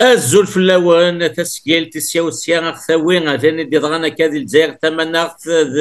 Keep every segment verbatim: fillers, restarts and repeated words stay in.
Azul fell-awen, tasgilt tis sya u sya aɣ-tawi ɣer tin i d-yeḍran akka di Lezzayer Tamaneɣt, d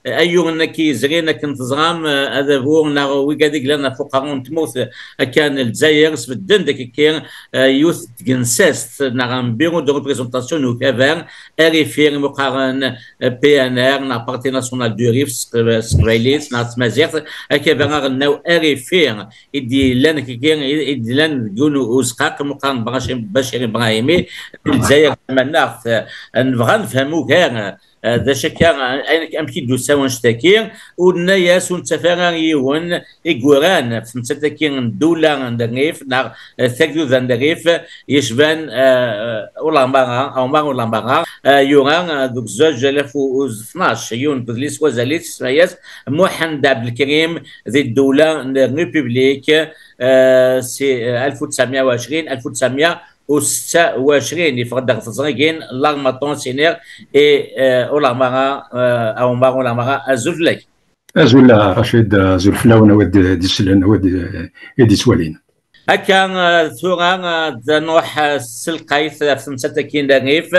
ayyuren-agi yezrin, akken teẓram, adabu neɣ wigad i yellan ɣef uqerru n tmurt akka n Lezzayer, sbedden-d akka, eh, yiwet n tgensast neɣ un bureau de représentation n ukabar, R F I, imi qqaren, eh, P N R, neɣ Parti National du Rif s, s teqbaylit neɣ s tmaziɣt, akabar aɣelnaw R F I, i d-yellan kiki, i d-yellan deg yiwen uzqaq, imi qqaren Bacir, Bacir Ibrahimi, di Lezzayer Tamaneɣt. Eh, nebɣa ad nefhem ugar, eh, d acu akka, eh, amek i d-tusa wanect-agi, ur nenna-yas, ur nettaf ara yiwen i yuran ɣef temsalt-agi n ddula n Rrif, neɣ, eh, tagduda n Rrif, yecban, eh, Ulamara, Ɛumar Ulamara, eh, yura, eh, deg zuǧ alaf u tnac, yiwen n wedlis wazal-is, isemma-yas Muḥend Ɛebdelkrim di ddula n République, eh, si, eh, alef u tesɛemya u ɛecrin, alef u tesɛemya u setta u ɛecrin, yeffeɣ-d ɣef teẓrigin L'armaton siniɣ i, eh, Ulamara, eh, Ɛumar Ulamara, azul fell-ak. Azul a Racid, azul fell-awen a wid d-isellen, a wid d-, i d-ittwalin. Akka, eh, tura, eh, ad nruḥ, eh, s telqayt ɣef temsalt-agi n Rrif,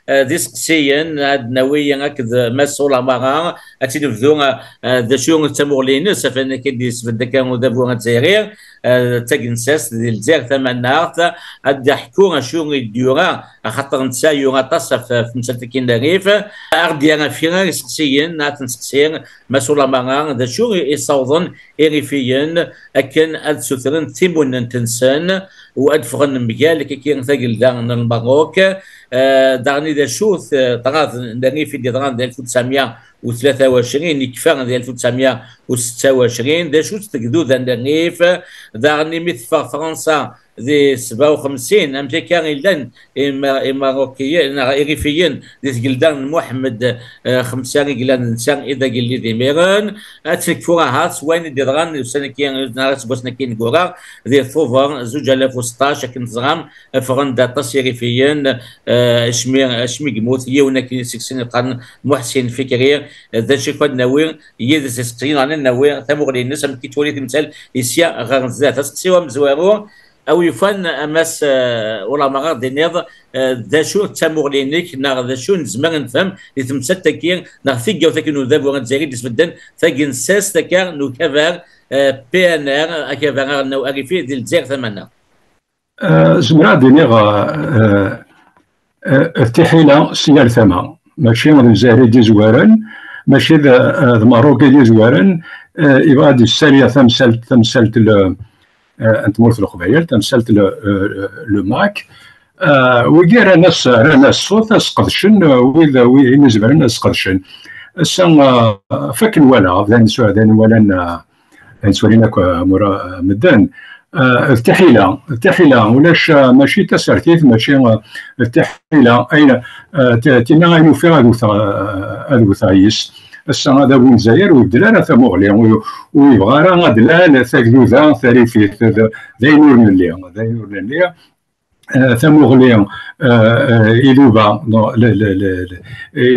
eh, d iseqsiyen, ad nawi akked Mass Ulamara, ad tt-id-nebdu, eh, eh, d acu d tamuɣli-ines, ɣef wayen akka i d-yesbedd akka udabu azzayri, eh, d tagensast di Lezzayer Tamaneɣt, ad d-iḥku acu i d-yura, axaṭer netta yura aṭas ɣef, ɣef temsalt-agi n Rrif, ad ɣ-d-yerr ɣef kra iseqsiyen, ad t-nseqsi, Mass Ulamara, d acu i, i ssawḍen Irifiyen akken ad sutren timunent-nsen u ad ffɣen mgal kiki tagelda n Lmerruk. Eh, daɣen i d acu t-, ṭṭrad n Rrif i d-yeḍran di alef u tesɛemya u tlata u ɛecrin, ikfa di alef u tesɛemya u setta u ɛecrin, d acu-tt tegduda n Rrif, daɣen imi teffeɣ Fransa di sebɛa u xemsin, amek akka i llan Ima-, Imarukiyen, neɣ Irifiyen, di tgelda n Muḥemmed, eh, xemsa i yellan d netta i d agellid imiren. Ad tt-nekfu ahat s wayen i d-yeḍran ussan-agi, neɣ aseggasen-agi ineggura, di Tubeṛ zuǧ alaf u seṭṭac, akken teẓram, ffɣen-d aṭas Irifiyen, eh, asmi, asmi yemmut yiwen akken seg-sen yeqqaren Muḥsin Fikri. Eh, d acu i ad nawi yid-s iseqsiyen, neɣ ad nawi tamuɣli-ines, amek i yettwali timsal i sya ɣer zdat. Aseqsi amezwaru, a wi yufan, a Mass, eh, Ulamara, ad d-tiniḍ, eh, d acu d tamuɣli-inek, neɣ d acu nezmer ad nefhem di temsalt-agi, neɣ tigawt-agi n udabu azzayri i d-isbedden tagensast akka n ukabar, eh, P N R, akabar aɣelnaw Arifi di Lezzayer Tamaneɣt? Eh, zemreɣ ad d-iniɣ, eh, eh, d tiḥila si yal tama. Mačči d Lezzayer i d-izwaren, mačči d, eh, d Merruk i d-izwaren, eh, yebɣa ad d-yessali tamsalt, tamsalt n, eh, n tmurt n Leqbayel, tamsalt n, eh, le MAK. Eh, wigi rran-as, rran-as ṣṣut, ad sqedcen, eh, wid, wid i izemren ad sqedcen. Ass-a, eh, f akken walaɣ, d ayen s-, d ayen walan, eh, ayen ttwalin akk, eh, mura, eh, medden. Eh, d tiḥila, d tiḥila, ulac, eh, mačči d tasertit, mačči, eh, d tiḥila, ayen, eh, t-, tinna ayen ufiɣ ad wteɣ, eh, ad wteɣ yis. Ass-a, adabu n Lezzayer ur ibeddel ara tamuɣli, ur, ur yebɣa ara ad d-lal tagduda tarifit, d, d ayen ur nelli, d ayen ur nelli. Eh, tamuɣli, eh, eh, iduba, no, le, le, le, le,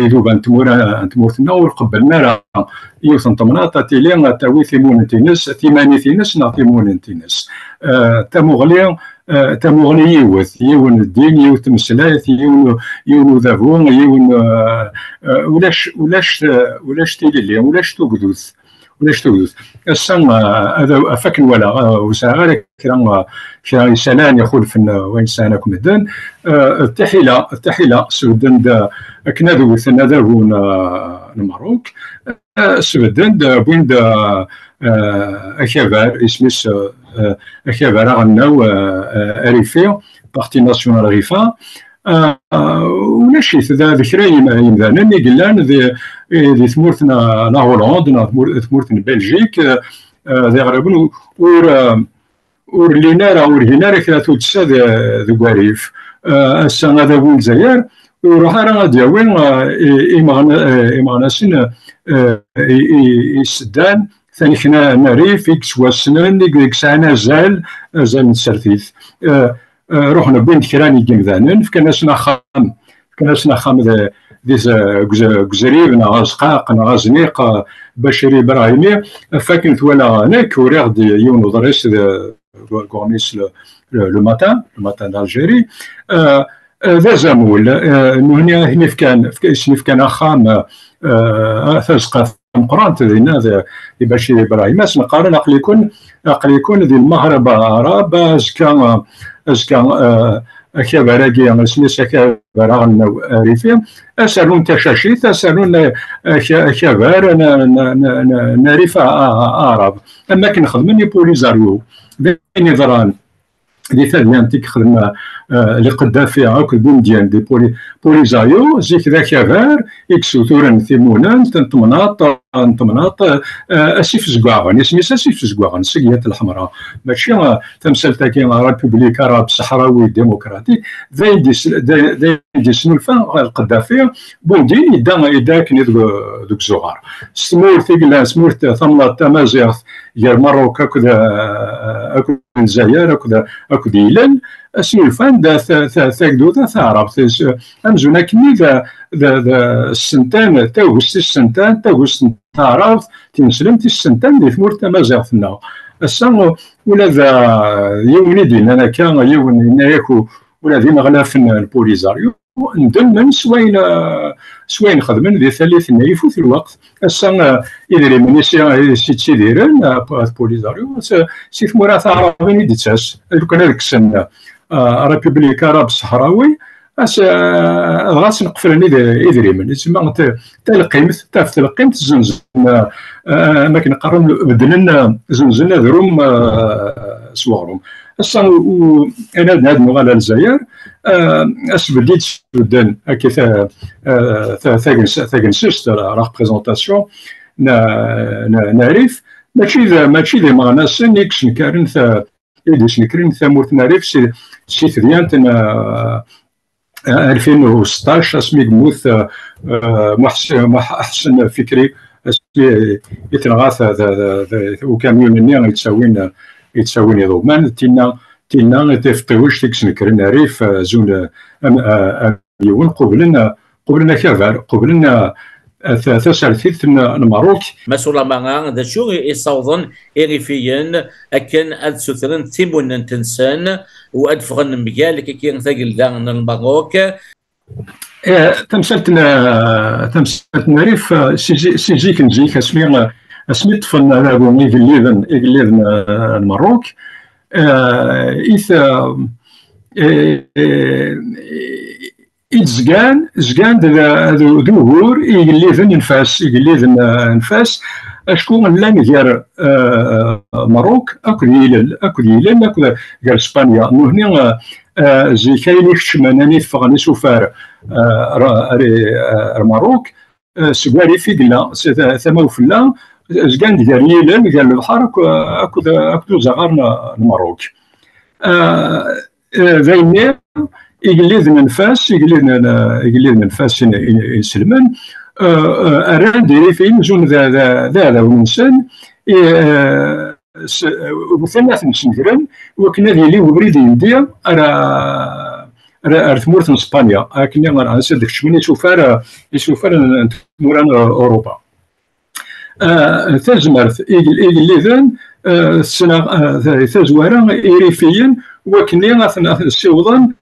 iduba n tmura, n tmurt-nneɣ ur qebblen ara yiwet n temnaḍt ad tili, ad tawi timunent-ines, timanit-ines neɣ timunent-ines. Eh, tamuɣli, eh, tamuɣli yiwet, yiwen ddin, yiwet tmeslayt, yiwen, yiwen udabu, yiwen, eh, eh, ulac, ulac, eh, ulac tilelli, ulac tugdut. Ulac tugdut. Ass-a, ah, ad, af akken walaɣ, ah, ur sɛiɣ ara kra, ah, kra isalan ixulfen, ah, wayen sɛan akk medden. Ah, d tiḥila, d tiḥila, sbedden-d, ah, akken ad wten adabu n, ah, n Merruk. Ah, sbedden-d, ah, wwin-d, ah, ah, akabar, isem-is, ah, ah, akabar aɣelnaw, ah, ah, Arifi, Parti National Rifa. Ah, ulac-it, da d kra yim-, yimdanen i yellan di, di tmurt n, n Hollande, neɣ tmur-, tmurt n Belgique, ah, d iɣriben u-, ur, ah, ur llin ara, ur gin ara kra tuddsa de-, deg warif. Ah, ass-a adabu n Lezzayer, ur iruḥ ara ad d-yawi, ah, i-, imeɣna-, ah, imeɣnasen, ah, i, i, iseddan tanekna n rrif i yettwassnen, i, i yesɛan azal, azal n tsertit. Ah, eh, ruḥen wwin-d kra n yimdanen, fkan-asen axxam, Fkan-asen axxam di, di, deg uzrib neɣ azqaq neɣ azniq, eh, Bacir Ibrahimi. Ɣef wakken twalaɣ nekk, uriɣ-d yiwen uḍris deg uɣmis le, le, le Matin, Le Matin d'Algérie. Eh, eh, d azamul, eh, nutni i sen-ifkan, i sen-ifkan axxam, eh, tazeqqa tameqqrant dinna d, di Bacir Ibrahim. Asen-qqaren, aql-iken, aql-iken di lmeɣreb aɛrab, azekka, azekka, eh, akabar-agi, isem-is akabar aɣelnaw Arifi, ad s-rnun tacacit, ad s-rnun, eh, ak-, akabar n, n, n, n, n Arif a, a, a, aɛrab. Am akken xedmen i Polisario. D ayen yeḍran di tadyant i yexdem, eh, Liqeddafi akked Bundyan di Poli-, Polisario, zik d akabar i yessuturen timunent n temnaḍt, n temnaḍt, eh, asif zeggaɣen, isem-is asif zeggaɣen, seg Yat Lḥemra. Mačči, eh, tamsalt-agi, eh, République Arabe Sahraoui Démocratique, d ayen dis-, d, d ayen d-yesnulfa Lqeddafi. Bundyan yedda, yedda akken deg, deg uzuɣer. S tmurt i yellan, s tmurt tamnaḍt tamaziɣt, gar Merruk akked, eh, akked Lezzayer akked, akked Yilel, asnulfan-d ta-, ta-, tagduda taɛrabt. Amzun akkenni d, d, d ssentan, tagust tis ssentan, tagust n taɛrabt tineslemt tis ssentan di tmurt tamaziɣt-nneɣ. Ass-a, ula d, eh, yiwen i d-yennan akka, yiwen yenna-yak u-, ula d ineɣlafen n Polisario, ndemmen s wayen, eh, s wayen xedmen di tallit-nni. Ifut lweqt. Ass-a, eh, idrimen i s-, i s-ittidiren, eh, P-, Polisario, s-, si tmura taɛrabin i d-ittas. Lukan ad kksen, eh, République Arabe Sahraoui, as-, eh, dɣa sen-qeflen id-, idrimen. Isma t-, talqimt, taf telqimt, zzenzen, eh, eh, am akken qqaren, beddlen, eh, zzenzen adrum, eh, s weɣrum. Ass-a, u-, u-, ad, ad nuɣal ar Lezzayer, eh, asbedd i d-sbedden akka ta-, eh, ta-, tagens-, tagensest, la, la représentation n, n, n Arif, mačči d, mačči d imeɣnasen i yesnenkaren ta-, i d-yesnekren tamurt n Arif si, si tedyant n, eh, alfin u seṭṭac, asmi yemmut, eh, eh, Muḥs-, Muḥ-, Ḥsen Fikri, asmi i tenɣa ta-, ta-, ta-, ta-, ukamyun-nni yettawin, yettawin iḍumman. Tinna, tinna d tafeqqiwect i yesnekren Arif, eh, zun, eh, am, eh, am yiwen qublen, eh, qublen akabar, qublen, eh, ta-, tasertit n, n Merruk. Mass Oulamara, d acu i, i ssawḍen Irifiyen akken ad sutren timunent-nsen u ad ffɣen mgal kiki tagelda n Lmerruk? Eh, tamsalt n, tamsalt n Rif, eh, si zi-, si zik n zik, asmi, eh, asmi ṭṭfen adabu igelliden, igelliden, eh, n Merruk, eh, i t-, eh, eh, i d-zgan, zgan d, d, d ugur i igelliden n Fas, igelliden, eh, n Fas, acku llan gar, eh, Merruk akked Yilel, akked Yilel, akked gar Spanya. Nutni, eh, eh, zik ayen ikeččmen, ayen iffɣen isufar, eh, ar, ar, ar Merruk, eh, seg Rif i yella, s ta-, tama ufella, zgan-d gar Yilel, gar lebḥer, ak-, akked, akked uzaɣar n, n Merruk. Eh, eh, d ayenni, igelliden n Fas, igelliden, eh, igelliden n Fas in-, in-, inselmen, eh, eh, rran-d Irifiyen zun d, d, d aɛdawen-nsen, eh, s-, wten ad ten-snegren, iwakken ad yili ubrid yendi ar, ar, ar tmurt n Spanya, akken ar ansi d-kecmen isufar, isufar n, n tmura n Europa. Eh, tazmert, igel-, igelliden, eh, ssneɣ, eh, ta-, tazwara, Irifiyen, wakken ad ten-, ad ten-ssiwḍen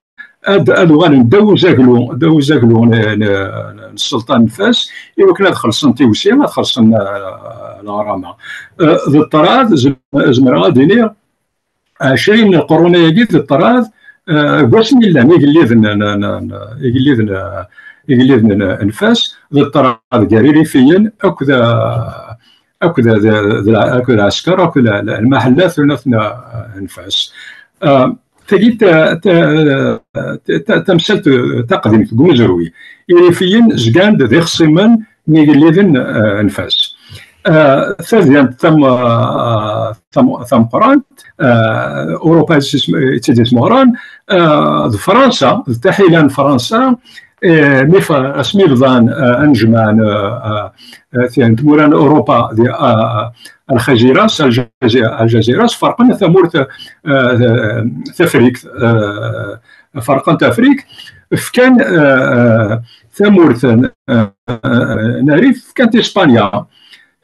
ad, ad uɣalen ddaw uzaglu, ddaw uzaglu n, n, n sselṭan n Fas, iwakken ad xellṣen tiwsi, ad xellṣen, eh, leɣrama. Eh, d ṭṭrad, zem-, zemreɣ ad iniɣ, ɛecrin n lqurun-agi d ṭṭrad, eh, deg wasmi llan igelliden n, n, n, igelliden, eh, igelliden n, n Fas, d ṭṭrad gar Irifiyen akked, eh, akked, d, d, d, akked lɛesker, akked l-, l-, lmaḥellat n, n, n Fas. Eh, tagi ta-, ta-, ta-, ta-, tamsalt taqdimt deg umezruy. Irifiyen zgan-d d ixṣimen n yigelliden, eh, n Fas. Eh, tadyant tam-, eh, tam-, tameqqrant, eh, Europa i tt-ism-, i tt-id-ismeɣren, eh, d Fransa, d taḥila n Fransa, eh, mi fa-, asmi bḍan, eh, anejmaɛ n, eh, eh, eh, tmura n Europa di, eh, Aljaziras, Aljazi-, Aljaziras, ferqen tamurt, eh, Tafrikt, eh, ferqen Tafrikt, fkan, eh, eh, tamurt, eh, eh, n Rrif, fkan-tt i Spanya.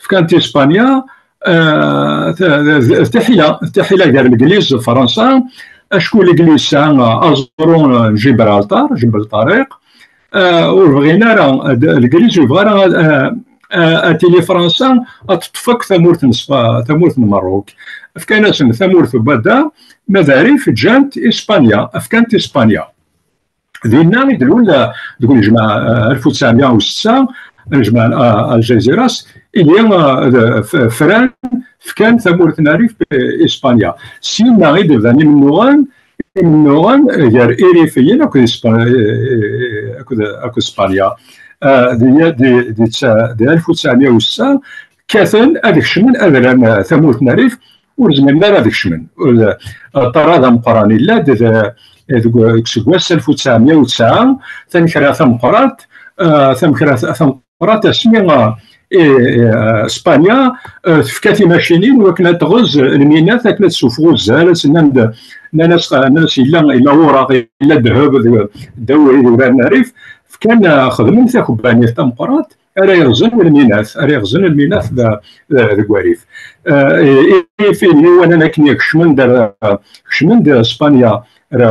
Fkan-tt i Spanya, eh, ta-, ta-, tiḥila, tiḥila gar Legliz d Fransa, acku Legliz tesɛa aẓru n Gibraltar, Jebel Ṭariq, eh, ur bɣin ara, d-, Legliz ur yebɣi ara ad, eh, eh, ad tili Fransa ad teṭṭef akk tamurt n Spa-, tamurt n Merruk. Fkan-asen tamurt n Bada, ma d Rrif ǧǧan-t i Spanya, fkan-t i Spanya. Dinna i d-lul, eh, deg unejmaɛ, eh, alef u tesɛemya u setta, anejmaɛ, eh, Aljaziras, ihi, eh, d-, f-, fran, fkan tamurt n Rrif i Spanya. Syenna i d-bdan imennuɣen, imennuɣen gar Irifiyen akked Ispa-, eh, akked, akked Spanya. Eh, di, di, di tsa-, di alef u tesɛemya u setta, kkaten ad kecmen, ad rren, eh, tamurt n Rrif, ur zmiren ara ad kecmen. Ur, eh, ṭṭrad ameqqran yella-d d-, deg, deg useggas alef u tesɛemya u tesɛa, tanekra tameqqrant, eh, tamekra tameqqrant asmi, eh, eh, Spanya, eh, tefka timacinin wakken ad tɣez lminat, akken ad tessufeɣ uzzal, as-, nnan-d, nnan-as, nnan-as yella, yella ureɣ, yella ddheb deg, ddaw idurar n Rrif, fkan, eh, xedmen takebbanit tameqqrant, ara yeɣzen lminat, ara yeɣzen lminat da, da, deg Warif. Eh, i, i, i, i walan akken kecmen-d ar, kecmen-d Spanya, ar,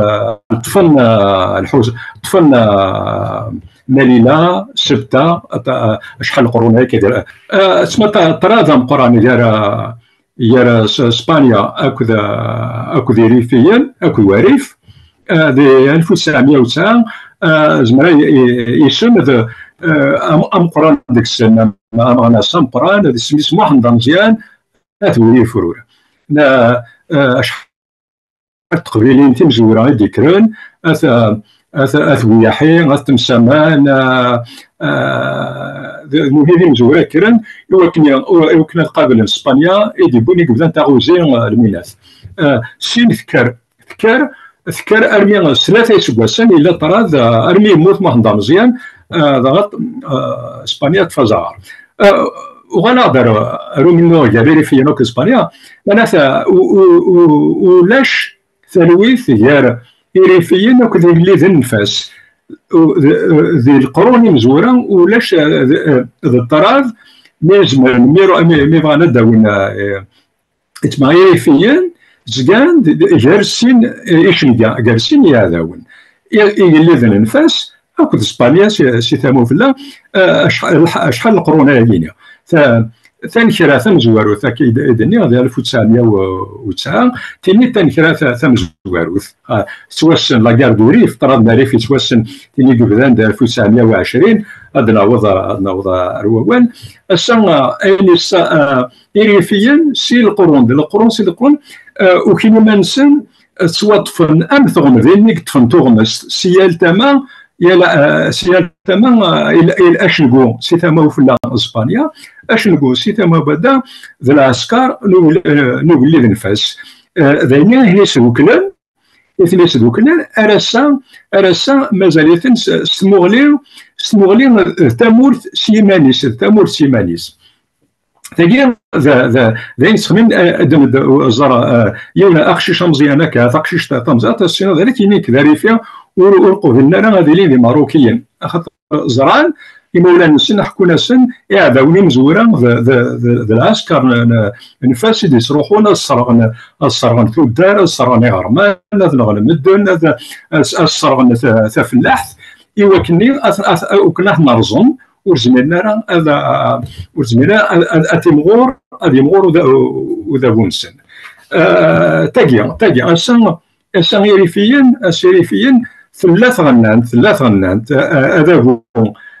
ṭṭfen, eh, lḥus-, ṭṭfen, eh, Malila, Sebta, at-, eh, acḥal n leqrun akka, eh, tma ta-, ṭṭrad ameqqran gar, eh, gar, eh, S-, Spanya akked, eh, akked Irifiyen, akked Warif, eh, di alef u tesɛemya u tesɛa, eh, zemreɣ i, i, isem d, eh, am-, ameqqran deg-sen, am-, ameɣnas ameqqran, d isem-is Muḥend Ameẓyan, at Wiri Yefrur. Na, eh, acḥal n teqbilin timezwura i d-yekkren, at, at, at Wiyaḥi, at Temsaman, eh, eh, d, d, d imezwura kkren, i wakken, i wakken ad qablen Spanya, i d-yewwin, i yebdan taɣuzi, eh, lminat. Eh, sin tekker, tekker, tekker armi s tlata iseggasen, yella ṭṭrad, eh, armi yemmut Muḥend Ameẓyan, eh, dɣa, eh, Spanya tfaz aɣar. Eh, uɣaleɣ-d ar, ar umennuɣ gar Irifiyen akked Spanya, mana ta-, u-, u-, u-, ulac talwit gar Irifiyen akked igelliden n Fas. U-, d-, di leqrun imezwura, ulac, eh, d-, eh, d ṭṭrad, mi zemren, mi ru-, mi, mi bɣan ad d-awin, eh, Itma Irifiyen zgan d-, d-, gar sin, eh, icenga, gar sin yiɛdawen. I-, igelliden n Fas akked Spanya si, si tama ufella, eh, acḥal, acḥal n leqrun ayagi-nni. Ta-, tanekra tamezwarut, akka i d-, i d-nniɣ, di alef u tesɛemya u tesɛa, tini tanekra ta-, tamezwarut. Ah, tettwassen la guerre du Rif, ṭṭrad n Rif yettwassen, tini yebdan di alef u tesɛemya u ɛecrin, ad naweḍ, ad naweḍ ar wawal. Ass-a, ah, ayen yessa-, ah, Irifiyen, si leqrun, d leqrun, si leqrun, eh, ukin iman-nsen, eh, ttwaṭṭfen am teɣmedin i yeṭṭfen tuɣmest, si yal tama, yal, eh, si yal tama, eh, il, il acengu, si tama ufella n Spanya, acengu, si tama ubada, d lɛesker n ugel-, eh, n ugellid n Fas. Eh, d ayen i ten-yesduklen, i ten-yesduklen, ar ass-a, ar ass-a, mazal-iten s, s tmuɣli, s tmuɣli d tamurt s yiman-is, d tamurt s yiman-is. Tagi, d, d, d ayen sexmin, eh, ad d-, ẓer, eh, yiwen aqcic ameẓyan akka, taqcict tamẓart, as-tiniḍ, ad ak-yini nekk d Arifi, ur, ur qbilen ara ad ilin d Imarukiyen. Axaṭer ẓran, imawlan-nsen ḥekkun-asen, iɛdawen imezwura d, d, d, d lɛesker n, n, n Fas i d-yettruḥun ad sserɣen, ad sserɣen tuddar, ad sserɣen iɣerman, ad nɣen medden, ad, ad, ad sserɣen ta-, tafellaḥt, i wakken ad, ad, ad, akken ad ten-rẓen, ur zmiren ara ad, ur zmiren ara ad, ad, ad imɣur, ad imɣur uda-, udabu-nsen. Eh, tagi, tagi, ass-a, ass-a Irifiyen, ass Irifiyen, tella tɣennant, tella tɣennant, eh, adabu,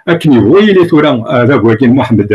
akken yebɣu yili tura, adabu-agi n Muḥemmed,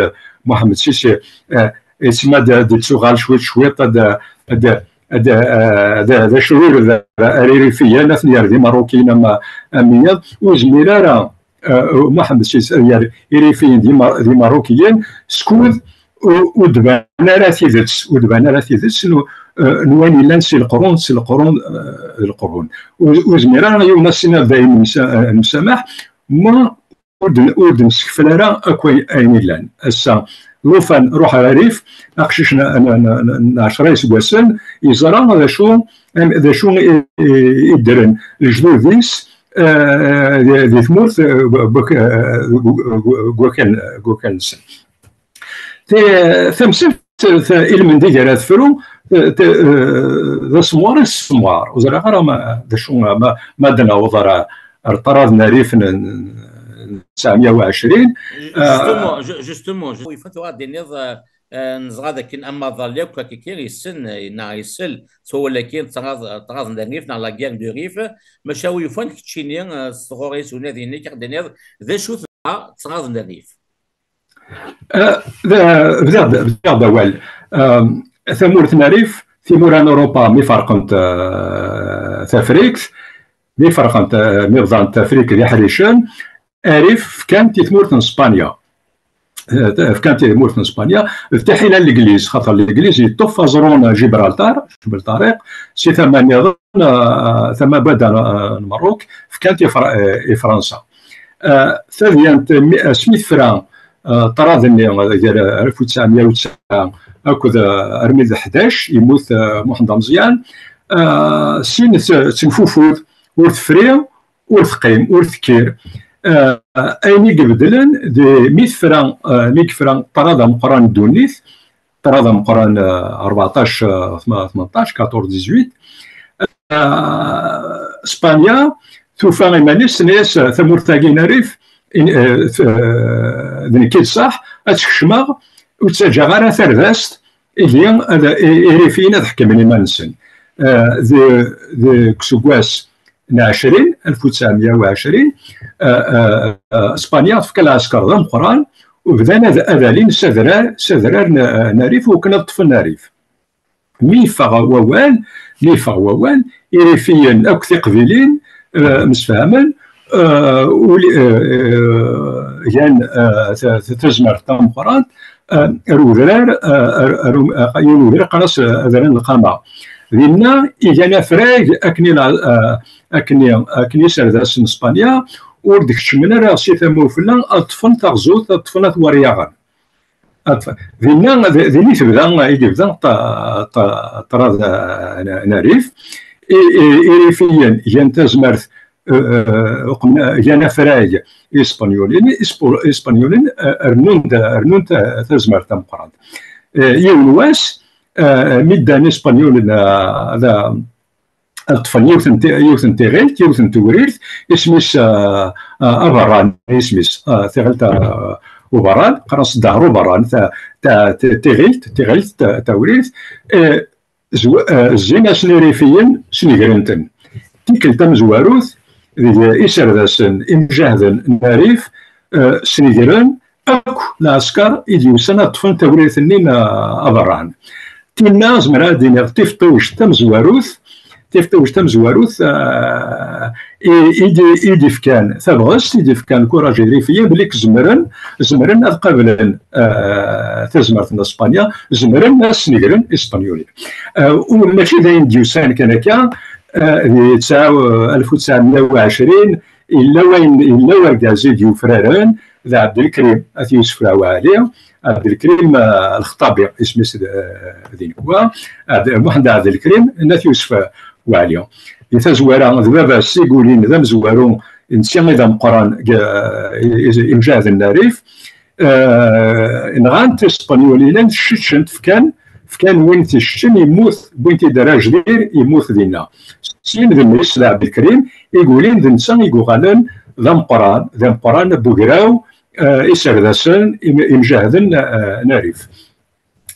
Muḥemmed Sisi, eh, yettma d, d-yettuɣal cwiṭ, cwiṭ, ad, ad, ad, ad, ad acrur d, ar Irifiyen, ad ten-yerr d Imarukiyen am, am wiyaḍ, ur yezmir ara, eh, Muḥemmed Sisi, ad yerr Irifiyen d Ima-, d Imarukiyen, skud ur, ur d-ban ara tidet, ur d-ban ara tidet n, eh, n wayen yellan si leqrun, si leqrun, eh, d leqrun. Ur, ur zmir ara yiwen ad s-iniɣ dayen nemsa-, eh, nemsamaḥ, ma ur d-, ur d-nessekfel ara akk ay-, ayen yellan. Ass-a, llufan, ruḥ ar Rif, aqcic n, n, n, n, n ɛecra iseggasen, yeẓra d acu, am, d acu i, i, i ddren lejdud-is, eh, di, di tmurt, eh, deg wak-, eh, deg wakal-, deg wakal-nsen. Ti-, tamsalt, ta-, ilmend i ara tefru, eh, ta-, eh, d asemɣar i s semɣar. Ur ẓriɣ ara ma, d acu, ma, ma d-naweḍ ara ar ṭṭrad n rrif n, n, n tesɛemya u ɛecrin. Justement, ju-, justement, ju-, yeffeɣ tura ad d-tiniḍ, eh, eh, neẓra dakken amaḍal yakk akka kan yessen, eh, neɣ isel s wawal-agi n ṭṭrad, ṭṭrad n rrif neɣ la guerre du rif, maca wi yufan keččini, eh, s tɣuri s unadi-nnek, ad d-tiniḍ d acu-t dɣa ṭṭrad n rrif? Eh, da-, bdiɣ-d, bdiɣ-d awal. Ehm, tamurt n Rrif, timura n Europa mi ferqent, eh, Tafrikt, mi ferqent, eh, mi bḍant Tafrikt d iḥricen, Rrif fkan-t i tmurt n Spanya. Eh, fkan-t i tmurt n Spanya, d tiḥila n Legliz, xaṭer Legliz yeṭṭef aẓru n Gibraltar, Gibraltariq, si tama nniḍen, eh, tama n wadda n, eh, n Merruk, fkan-t i Fra-, eh, i Fransa. Eh, tadyant, mi, asmi tefra, eh, ṭṭrad-nni, gar alef u tesɛemya u tesɛa akked, eh, armi d ḥdac, yemmut, eh, Muḥend Ameẓyan, eh, sin t-, tenfufud, ur tefri, ur teqqim, ur tekkir. Eh, ayen i ibeddlen, di, mi tefra, eh, mi yefra ṭṭrad ameqqran n ddunit, ṭṭrad ameqqran, eh, rbeɛṭac, eh, tma-, tmenṭac, quatorze dix-huit, eh, Spanya tufa iman-is, tenna-yas, eh, tamurt-agi n Rrif, in-, eh, t-, eh, d nekk i d ṣṣeḥ, ad tt-kecmeɣ, ur ttaǧǧaɣ ara tardast, ihi ad, i-, Irifiyen ad ḥekmen iman-nsen. Eh, de-, deg useggas n ɛecrin, alef u tesɛemya u ɛecrin, eh, eh, eh, Spanya tefka lɛesker d ameqqran, u bdan ad, ad alin s adrar, s adrar n, n Rrif, u kan ad ṭṭfen Rrif. Mi yeffeɣ wawal, mi yeffeɣ wawal, Irifiyen akk tiqbilin, eh, msefhamen, eh, uli-, eh, eh, gan, eh, ta-, ta-, tazmert tameqqrant, eh, ar udrar, eh, ar, ar, um-, eh, yiwen udrar qqaren-as, eh, adrar n lqama. Dinna i gan afrag akken i la-, eh, akken i, akken iserdasen n Spanya ur d-keččmen ara si tama ufella ad ṭṭfen taɣzut, ad ṭṭfen at Weryaɣen. Ad ṭṭfen. Dinna, d-, din i tebda, i yebda ṭ-, ṭ-, ṭṭrad, eh, n, n Rrif. I, i, Irifiyen gan tazmert, eh, eh, uqmen-, gan afrag i Ispenyulen. Ispu-, Ispenyulen, eh, rnun-d, rnun ta-, tazmert tameqqrant. Eh, yiwen wass, eh, mi ddan Ispenyulen, eh, ad, ad ṭṭfen yiwet n ti-, yiwet n tiɣilt, yiwet n tewrirt, isem-is, eh, eh, Aberran, isem-is, eh, tiɣilt, eh, Uberran, qqaren-as Ddehr Uberran, ta-, ta-, ti-, tiɣilt, tiɣilt, ta-, tawrirt, eh, zw-, eh, zzin-asen Irifiyen, snegren-ten. Tikkelt tamezwarut, deg iserdasen imjahden n Rrif, eh, snegren akk lɛesker i d-yusan ad ṭṭfen tawrirt-nni n, eh, Aberran. Tinna, zemreɣ ad d-iniɣ, tifṭiwect tamezwarut, tifṭiwect tamezwarut, eh, i, i d-, i d-ifkan tabɣest, i d-ifkan kuraj i Irifiyen, belli k-, zemren, zemren ad qablen, eh, tazmert n Spanya, zemren ad snegren Ispenyulen. Eh, u mačči d ayen d-yusan kan akka, eh, di tesɛa, alef u tesɛemya u ɛecrin, yella wayen, yella urgaz i d-yufraren, d Ɛebdelkrim At Yusef Lawaɛli, Ɛebdelkrim, eh, Lexṭabi, isem-is d, eh, di nekwa, Ɛebd-, Muḥend Ɛebdelkrim n At Yusef Waɛli. Di tazwara, d baba-s i yulin d amezwaru, netta i d ameqqran deg, eh, i-, i-, imjahden n Rrif. Eh, nɣan-t Ispenyulilen, cceččen-t, fkan, fkan win t-icceččen, yemmut, wwin-t-id ar Ajdir, yemmut dinna. Syin d mmi-s d Ɛebdelkrim, i yulin d netta i yuɣalen d ameqqran, d ameqqran n ugraw, eh, iserdasen, im-, imjahden, eh, n Rrif.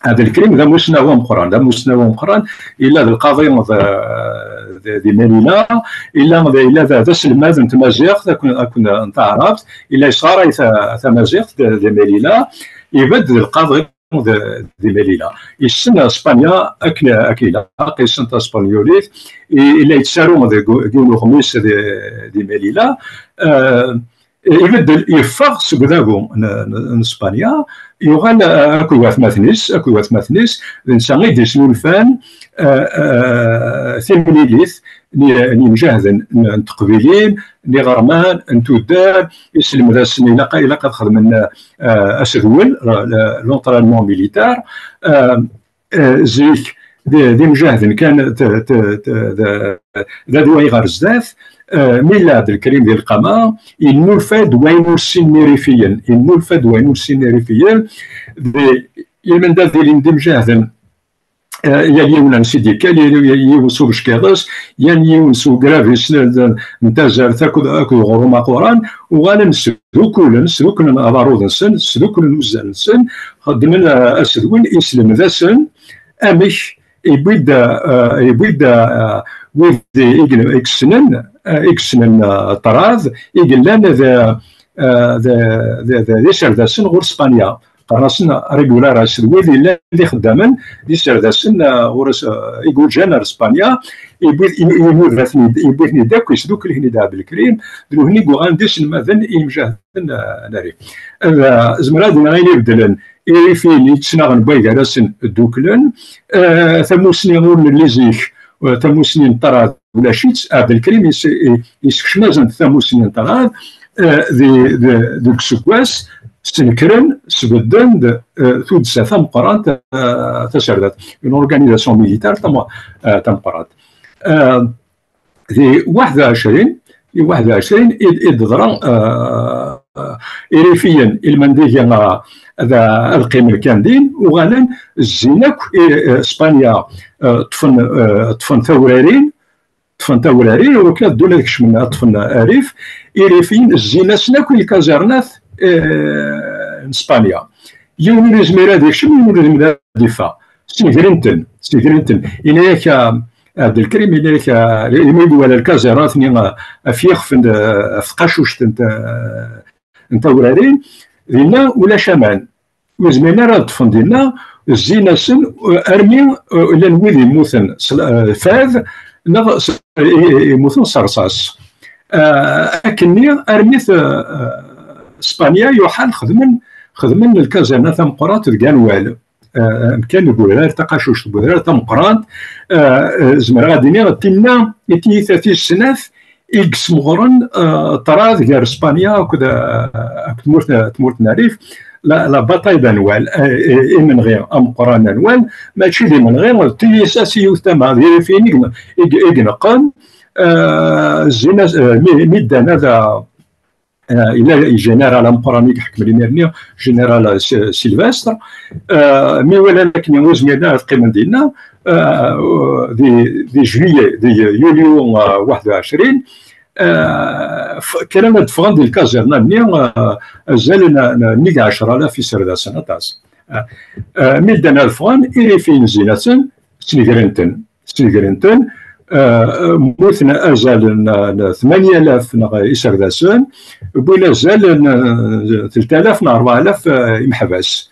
Ɛebdelkrim d amussnaw ameqqran, d amussnaw ameqqran, yella d lqaḍi d, d, di Malila, yella d, yella d, d aselmad n tmaziɣt akked, akked n taɛrabt, yella yesɣaray ta-, tamaziɣt d, di Malila, ibedd d lqaḍi d, di Malila. Yessen Spanya akken, akken ilaq, yessen taspenyulit, i-, yella yettaru deg u-, deg yiwen uɣmis di, di Malila. Eh, ibeddel, yeffeɣ seg udabu n, n, n Spanya, yuɣal, eh, akked watmaten-is, akked watmaten-is, d netta i d-yesnulfan, eh, eh, timlilit n, n yimjahden n, n teqbilin, n iɣerman, n tuddar, iselmed-asen ilaq, ilaq ad xedmen, eh, asedwel, le-, l'entraînement militaire, eh, eh, zik d, d imjahden kan, t-, t-, t-, d, d adway ɣer zdat, Eh, mi yella Ɛebdelkrim di lqama, yennulfa-d wayen ur ssinen Irifiyen, yennulfa-d wayen ur ssinen Irifiyen, d, yal manda d-ilin d imjahden, eh, yal yiwen ansi d-yekka, yal yiwen s ubeckiḍ-is, yal yiwen s ugrab-is n, n tazart akked, akked uɣrum aquran, uɣalen sdukulen, sduklen abarud-nsen, sduklen uzzal-nsen, xeddmen, eh, asedwel, islemd-asen amek yewwi-d, eh, yewwi-d, eh, wid i, i, i yessnen, eh, i yessnen, eh, ṭṭrad, i yellan d, eh, d, d, d, d iserdasen ɣur Spanya. Qqaren-asen regular, d wid yellan d ixeddamen, d iserdasen, eh, ɣur-s, eh, i yuǧan ar Spanya, yewwi-, yewwi-ten-id, yewwi-ten-id akk, yesdukel-iten-id Ɛebdelkrim, d nutni i yuɣalen d iselmaden i yimjahden, eh, n Rif. Eh, zemreɣ ad iniɣ ayen ibeddlen, Irifiyen yettnaɣen wway gar-asen dduklen, eh, tamusni ur nelli zik, eh, tamusni n ṭṭrad ulac-itt, Ɛebdelkrim yes-, i-, yessekcem-asen-d tamusni n ṭṭrad, eh, di, di, deg useggas, snekren, sbedden-d, eh, tuddsa tameqqrant, eh, taserdat, une organisation militaire tam-, eh, tameqqrant. Eh, di waḥed u ɛecrin, di waḥed u ɛecrin i, i d-teḍra, eh, Irifiyen, ilmend ihi, eh, ad, ad qqimen kan din, uɣalen zzin akk, eh, Spanya, eh, ṭṭfen, eh, ṭṭfen tawrarin, ṭṭfen tawrarin, iwakken ad ddun ad kecmen, ad ṭṭfen Rif. Irifiyen zzin-asen akk i lkazernat, eh, n Spanya. Yiwen ur yezmir ad yekcem, yiwen ur yezmir ad yeffeɣ. Snegren-ten, snegren-ten. Yenna-yak, ah, Ɛebdelkrim, yenna-yak, ah, imi i iwala lkazernat-nni, ah, ɣef yixef n, ah, ɣef tqacuct n, ah, n tawrarin, dinna ulac aman. Ur zmiren ara ad ṭṭfen dinna, zzin-asen, eh, armi, eh, llan wid yemmuten s l-, eh, fad, neɣ s-, eh, yemmuten s rrṣaṣ. Eh, akkenni armi t-, eh, Spanya yuḥal xedmen, xedmen lkazerna tameqqrant deg Anwal. Eh, amkan n wedrar, taqacuct n wedrar tameqqrant, eh, eh, zemreɣ ad iniɣ d tinna i tiyita tis snat i yesmeɣren, eh, ṭṭrad gar Spanya akked, eh, akked tmurt, tmurt n Rif, la, la bataille d'Anwal, eh, eh, imenɣi ameqqran n Anwal, mačči d imenɣi, d tiyita s yiwet tama, d Irifiyen i ine-, i i ineqqen, eh, zzin-as, eh, mi, mi ddan ad, eh, yella général ameqqran i iḥekmen imir-nni, général, eh, Si-, Sylvestre, eh, mi walan akken ur zmiren ara ad qqimen dinna, eh, di, di juillet, di yulyu, eh, waḥed u ɛecrin, eh, f-, kkren ad d-ffɣen di lkazerna-nni, eh, azal n, n, nnig ɛecra alaf iserdasen, aṭas. Eh, eh, mi ddan ad ffɣen, Irifiyen zzin-asen, snegren-ten, snegren-ten, eh, mmuten azal n, n tmanya alaf neɣ iserdasen, wwin azal n, eh, telt alaf neɣ rebɛa alaf, eh, imeḥbas.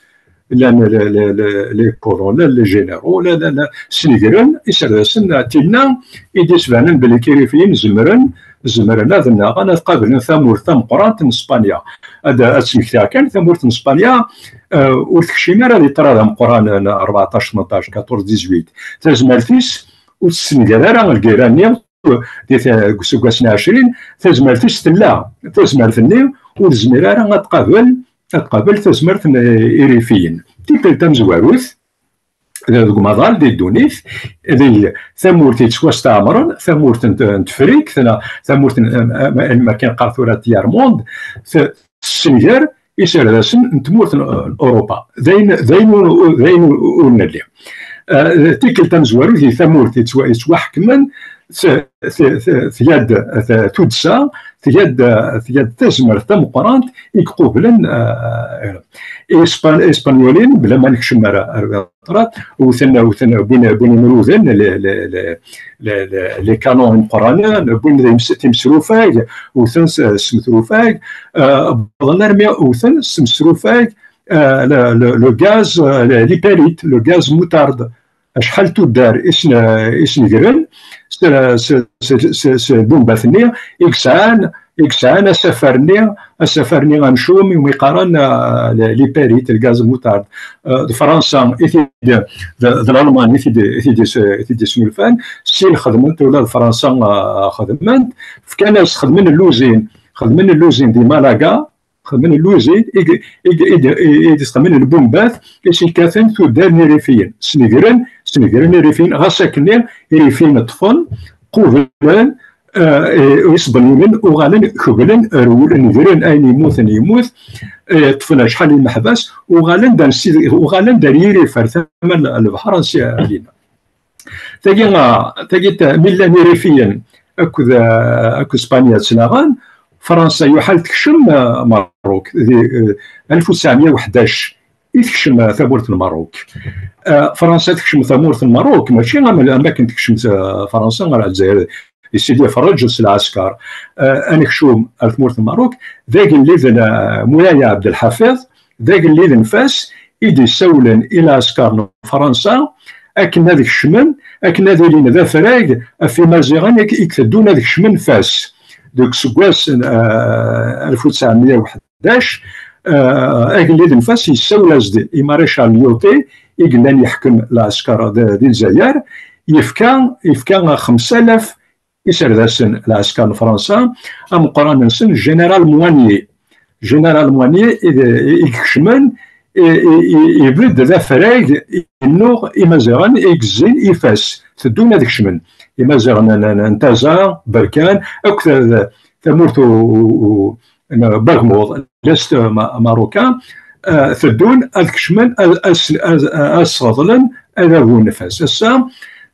Llan les, les, les, les colonels, les généraux, la, la, la, snegren iserdasen, tinna i d-isbanen belli Irifiyen zemren, zemren ad nnaɣen, ad qablen tamurt tameqqrant n Spanya. Ad, ad smektiɣ kan, tamurt n Spanya, eh, ur tekcim ara di ṭṭrad ameqqran n rbeɛṭac, tmenṭac, quatorze, dix-huit. Tazmert-is ur tessenger ara lgirra-nni di ta-, deg useggas n ɛecrin, tazmert-is tella. Tazmert-nni ur tezmir ara ad tqabel, ad tqabel tazmert n Irifiyen. Tikkelt tamezwarut, deg umaḍal di ddunit, di tamurt yettwasteɛmren, tamurt n, n Tefrikt, neɣ tamurt n, am, am, am akken qqar tura tiers monde, t-, tessenger iserdasen n tmurt n, n Europa. D ayen, d ayen ur, d ayen ur, ur nelli. Eh, tikkelt tamezwarut di tamurt yettwa-, yettwaḥekmen, t-, t-, t-, tga-d, t-, tuddsa, tga-d, tga-d tazmert tameqqrant i iqublen, eh, Ispan-, Ispanyulen, bla ma nekcem ar, ar ṭṭrad, wten, wten, wwin, wwin imruden, les, les, les, les, les, les canons imeqqranen, wwin times-, timesrufag, wten s, s temsrufag, eh, wwḍen armi wten s temsrufag, eh, le, le, le gaz, eh, le, l'hyperite, le gaz moutarde. Acḥal tuddar i sen-, i snegren s, s, s, s, s lbumbat-nni i yesɛan, i yesɛan asafar-nni, asafar-nni amcum, umi qqaren, eh, le, l'hyperite, le gaz moutarde. Eh, d Fransa i t-id, d, d Lalman i t-id, i t-id, i t-id-isnulfan, sin xedmen-t, ula d Fransa, eh, xedmen-t, fkan-as, xedmen lluzin, xedmen lluzin di Malaga, xedmen lluzin i, i, i, i, i d-isxedmen lbumbat i s-yekkaten tuddar n Irifiyen. Snegren, snegren Irifiyen, ɣas akkenni Irifiyen ṭṭfen, qublen, eh, eh, Ispenyulen uɣalen keblen, rewlen, gren, ayen yemmuten yemmut, eh, ṭṭfen acḥal n yimeḥbas, uɣalen-d ar s-, uɣalen-d ar Yirif, ar tama n lebḥer ansi ɛlina. Tagi, ah, tagi ta-, mi llan Irifiyen akked, ah, akked Spanya ttnaɣen, Fransa yuḥal tekcem, ah, Merruk. Di, eh, alef u tesɛemya u ḥdac i tekcem, ah, tamurt n Merruk. Ah, Fransa tekcem tamurt n Merruk, mačči am, am akken tekcem, ah, Fransa ɣer Lezzayer. Di Sidi Ferreǧ s lɛesker, ah, anekcum ar tmurt n Merruk, d agellid n, ah, Mulay Ɛebdelḥafiḍ, d agellid n Fas i d-issawlen i lɛesker n Fransa akken ad kecmen, akken ad ilin d afrag ɣef Imaziɣen i, i iteddun ad kecmen Fas. Deg useggas n, ah, alef u tesɛemya u ḥdac, ah, agellid n Fas yessawel-as-d i Maréchal Lyautey i yellan yeḥkem lɛesker d, di Lezzayer, yefka, yefka xemsa alaf iserdasen n lɛesker n Fransa, ameqqran-nsen Général Moigné. Général Moigné i d, i ikecmen, i, i, i, ibedd d afrag innuɣ Imaziɣen i yezzin i Fas. Teddun ad kecmen. Imaziɣen n, n, n Taza, Berkan, akk ta-, tamurt u, u, u, n Bagmuḍ, l'est ma-, marocain, eh, teddun ad kecmen, ad, ad, ad, ad sɣeḍlen adabu n Fas. Ass-a,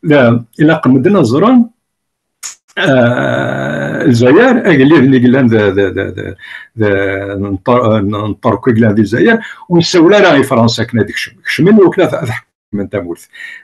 la, ilaq medden ad ẓren, eh, Lezzayer, agellid-nni yellan d, d, d, d, d, n Ṭer-, n Ṭerk i yellan di Lezzayer, ur yessawel ara i Fransa akken ad kecmen. Kecmen wakken ad, ad ḥekmen tamurt.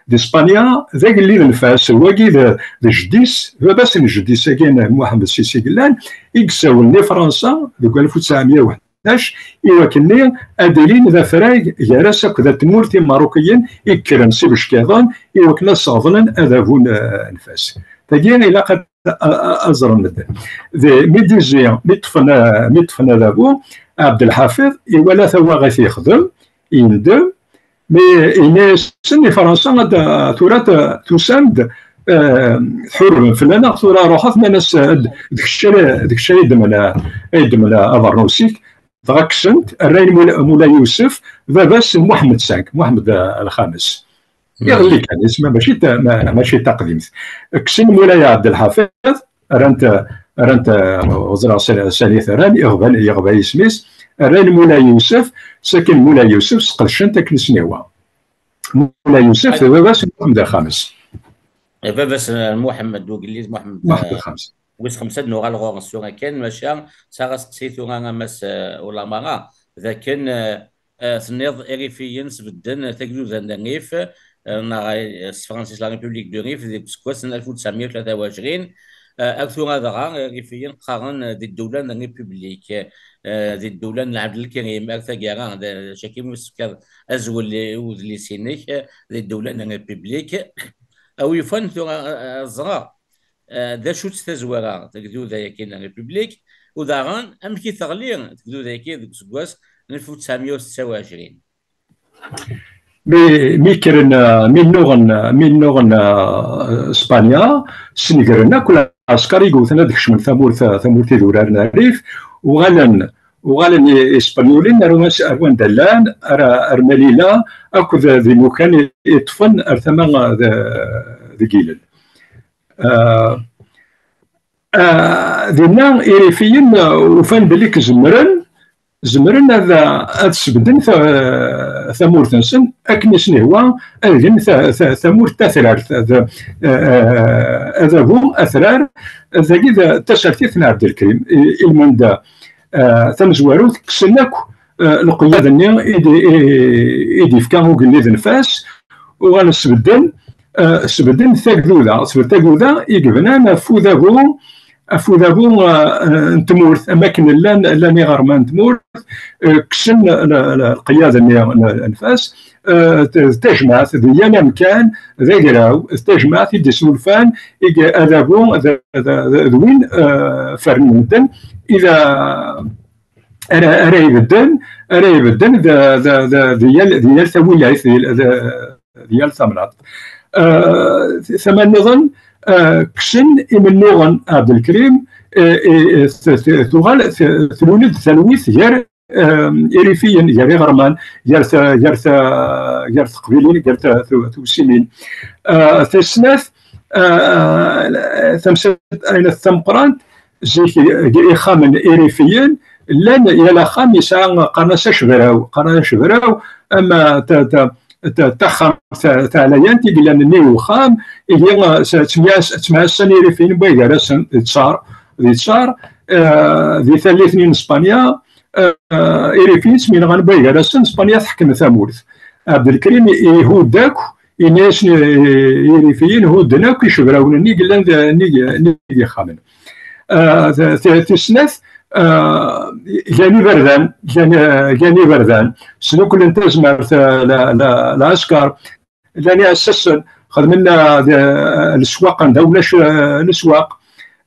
Di Spanya, d agellid n Fas, wagi d, d jeddi-s, baba-s n jeddi-s-agi n Muḥemmed Sisi i yellan, i yessawlen i Fransa deg alef u tesɛemya u ḥdac, i wakken-nni ad ilin d afrag gar-as akked at tmurt Imarukiyen i yekkren s ibeckiḍen, i wakken ad sɣeḍlen adabu n, n Fas. Tagi ilaq ad, a, a, ad ẓren medden. D, mi d-izzi, mi ṭṭfen, a, mi ṭṭfen adabu, Ɛebdelḥafiḍ iwala tawaɣit yexdem, yendem, mi yenna-yasen i Fransa, ad, tura t-, tusam-d, eh, tḥurbem fell-aneɣ, tura ruḥet, nnan-as, eh, d, d kečč ara, d kečč ara yeddmen, eh, yeddmen abeṛnus-ik, dɣa kksen-t, rran Mula-, Mulay Yusef, baba-s n Muḥemmed cinq, Muḥemmed, eh, lxames. Iḍelli kan, isem-a mačči ta-, ma-, mačči taqdimt. Kksen Mulay Ɛebdelḥafiḍ, rran-t, rran-t, ur ẓriɣ s-, sani t-rran, yeɣba, yeɣba yisem-is, rran Mulay Yusef, sakin Mulay Yusef sqedcen-t akken i sen-ihwa. Mulay Yusef, d baba-s n Muḥemmed lxames. Baba-s n Muḥemmed, ugellid Muḥemmed, Muḥemmed eh, lxames. Wis xemsa ad nuɣal ɣur-s tura kan, maca sɛiɣ asteqsi tura a Mass, eh, Ulamara, d akken, eh, eh, tenniḍ Irifiyen sbedden tagduda n Rif, eh, neɣ, eh, s tefransist La République de Rif, deg useggas n alef u tesɛemya u tlata u ɛecrin, eh, ar tura dɣa Irifiyen qqaren, eh, di ddewla n République, eh, di ddewla n Ɛebdelkrim, ar taggara, d, d acu akka umi tefkiḍ azwel i udlis-inek, eh, di ddewla n République. A wi yufan tura, eh, eh, ẓreɣ, eh, d acu-tt tazwara, tagduda-yagi n République, u daɣen amek i teɣli tagduda-yagi deg useggas n alef u tesɛemya u setta u ɛecrin? Mi, mi kkren, eh, mi nnuɣen, eh, mi nnuɣen, eh, Spanya, snegren akk lɛesker i yewten ad kecmen tamurt, eh, tamurt iduraren rrif, uɣalen, uɣalen i, Ispenyulen ar, ar wanda llan, ar, ar Malila, akked d imukan i, i ṭṭfen ar tama, eh, d, deg ilel. Ah, ah, dinna, Irifiyen, ah, ufan belli k-, zemren, zemren ad, ad sbedden ta-, tamurt-nsen akken i sen-ihwa, ad gen ta-, ta-, tamurt tatrart, ad, ah, adabu atrar, dagi d tasertit n Ɛebdelkrim, i, ilmend, ah, tamezwarut, kksen akk, ah, leqyad-nni i d-, i, i d-ifka ugellid n Fas, uɣalen sbedden, eh, sbedden tagduda, sbedden tagduda i yebnan ɣef udabu, ɣef udabu, eh, n tmurt, am akken llan, llan iɣerman n tmurt, eh, kksen l-, l-, lqyad-nni n, n Fas, eh, d, d tajmaɛt, di yal amkan, d agraw, d tajmaɛt i d-isulfan i y-, adabu d, d, d, d win, eh, fernen medden, i d, ara, ara ibedden, ara ibedden d, d, d, d yal, d yal tawilayt, d, d, d yal tamnaḍt. Eh, tama nniḍen, eh, kksen imennuɣen Ɛebdelkrim, eh, eh, eh, t-, t-, tuɣal, t-, tlul-d talwit gar, eh, Irifiyen, gar iɣerman, gar ta-, gar ta-, gar teqbilin, gar ta-, tu-, tewsimin. Eh, tis snat, eh, tamsalt ayen tameqqrant, zik ixxamen irifiyen llan, yal axxam yesɛa, qqaren-as acebraw, qqaren acebraw, ama ta-, ta-, ta-, taxxamt ta-, taɛlayant i yellan nnig uxxam, ihi, eh, s-, ttemya-, ttemɛassan irifiyen n way gar-asen di ttṣar, di ttṣar, eh, di tallit-nni n Spanya, eh, irifiyen ttmenɣan n way gar-asen, Spanya teḥkem tamurt. Ɛebdelkrim ihudd akk, yenna-yasen i, i irifiyen hudden akk icebrawen-nni yellan d-, nnig, nnig yixxamen. Ah, t-, t-, tis snat, ah, gan iberdan, gan, gan iberdan, sduklen tazmert, ah, la, la, lɛesker, llan iɛessasen, xedmen, ah, d-, leswaq anda ulac, ah, leswaq.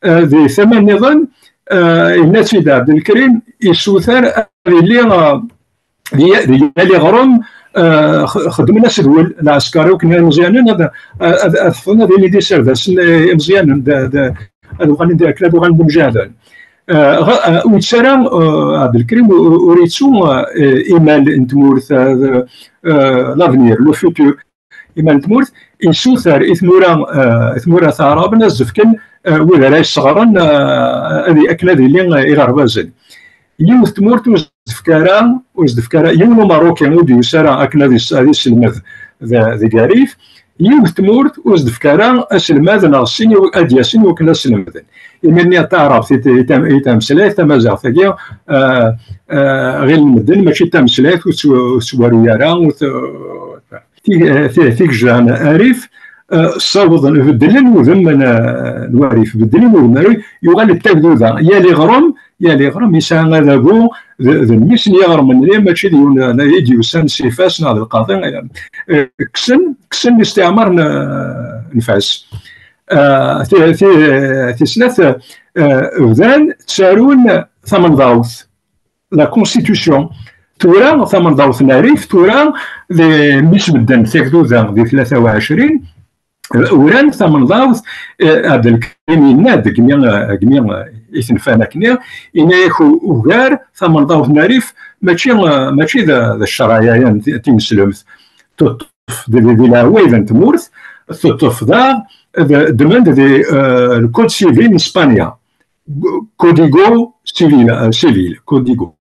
Ah, di tama nniḍen, ah, yenna-tt-id Ɛebdelkrim, yessuter ad yili, ah, di, di yal iɣrem, ah, x-, xedmen asedwel lɛesker, i wakken imeẓyanen ad, ad, ad ffɣen ad ilin d iserdasen, eh, imeẓyanen, d, d, ad uɣalen d, akken ad uɣalen d imjaden. Ah, ɣ-, ah, ur yettu ara, ah, Ɛebdelkrim ur, ur yettu, ah, imal n tmurt, ah, d, ah, l'avenir, le futur. Imal n tmurt, yessuter i tmura, ah, tmura taɛraben ad s-d-fken, ah, wid ara yesseɣren, ah, ad, akken ad ilin, ah, iɣerbazen. Yiwet tmurt ur s-d-tefka ara, ur s-d-tefka ara, yiwen Umeṛṛuki ur d-yusi ara akken ad is-, ad isselmed d-, deg Rrif. Yiwet tmurt ur s-d-tefka ara aselmad neɣ sin i w-, ad d-yasen i wakken ad slemden. Imir-nni taɛrabt i t-, i tam-, i tameslayt tamaziɣt-agi, ah, ah, ɣilen medden mačči d tameslayt ur tt-, ur tettwaru ara, ur t-, ti-, ti-, tigejda n Rrif, eh, ssawḍen, beddlen udem n, n Warif, beddlen udem n Warif, yuɣal d tagduda. Yal iɣrem, yal iɣrem yesɛa adabu d, d mmi-s n yiɣrem-nni, mačči d yiwen, eh, i d-yusan s Ifas neɣ d lqaḍi. Eh, kksen, kksen listiɛmar n, n Fas. Eh, ti-, ti-, tis snat, eh, bdan ttarun tamenḍawt. La Constitution. Tura tamenḍawt n Rrif, tura d mi sbedden tagduda di tlata u ɛecrin, uran tamenḍawt, eh, Ɛebdelkrim yenna-d degmi, degmi i ten-fan akkenni, yenna-yak u-, ugar tamenḍawt n Rrif mačči, mačči d, d ccṛaya-ya n ti-, tineslemt. Teṭṭef di, di, di leɛwayed n tmurt, teṭṭef daɣ, d-, ddmen di, eh, le code civil n Spanya. Código civil, euh, civil, código.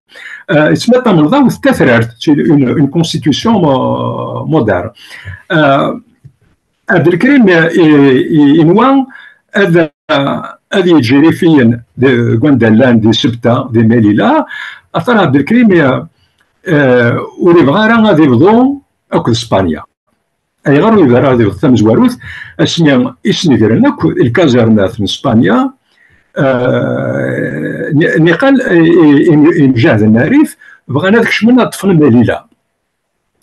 Euh, yettmettam lḍaw d tatrart, c'est une, une constitution mo-, moderne. Euh, Abdelkrim, euh, i-, i-, inwa ad, ad yeǧǧ Irifiyen deg wanda llan di Sebta, di Melilla, axaṭer Abdelkrim, euh, euh, ur yebɣi ara ad ibḍu akked Spanya. Ayɣer ur yebɣi ara ad ibeḍ tamezwarut? Asmi i snegren akk lkazernat n Spanya, eh, ni-, niqal, eh, i-, i-, imjahden n Rrif bɣan ad kecmen ad ṭṭfen Melilla.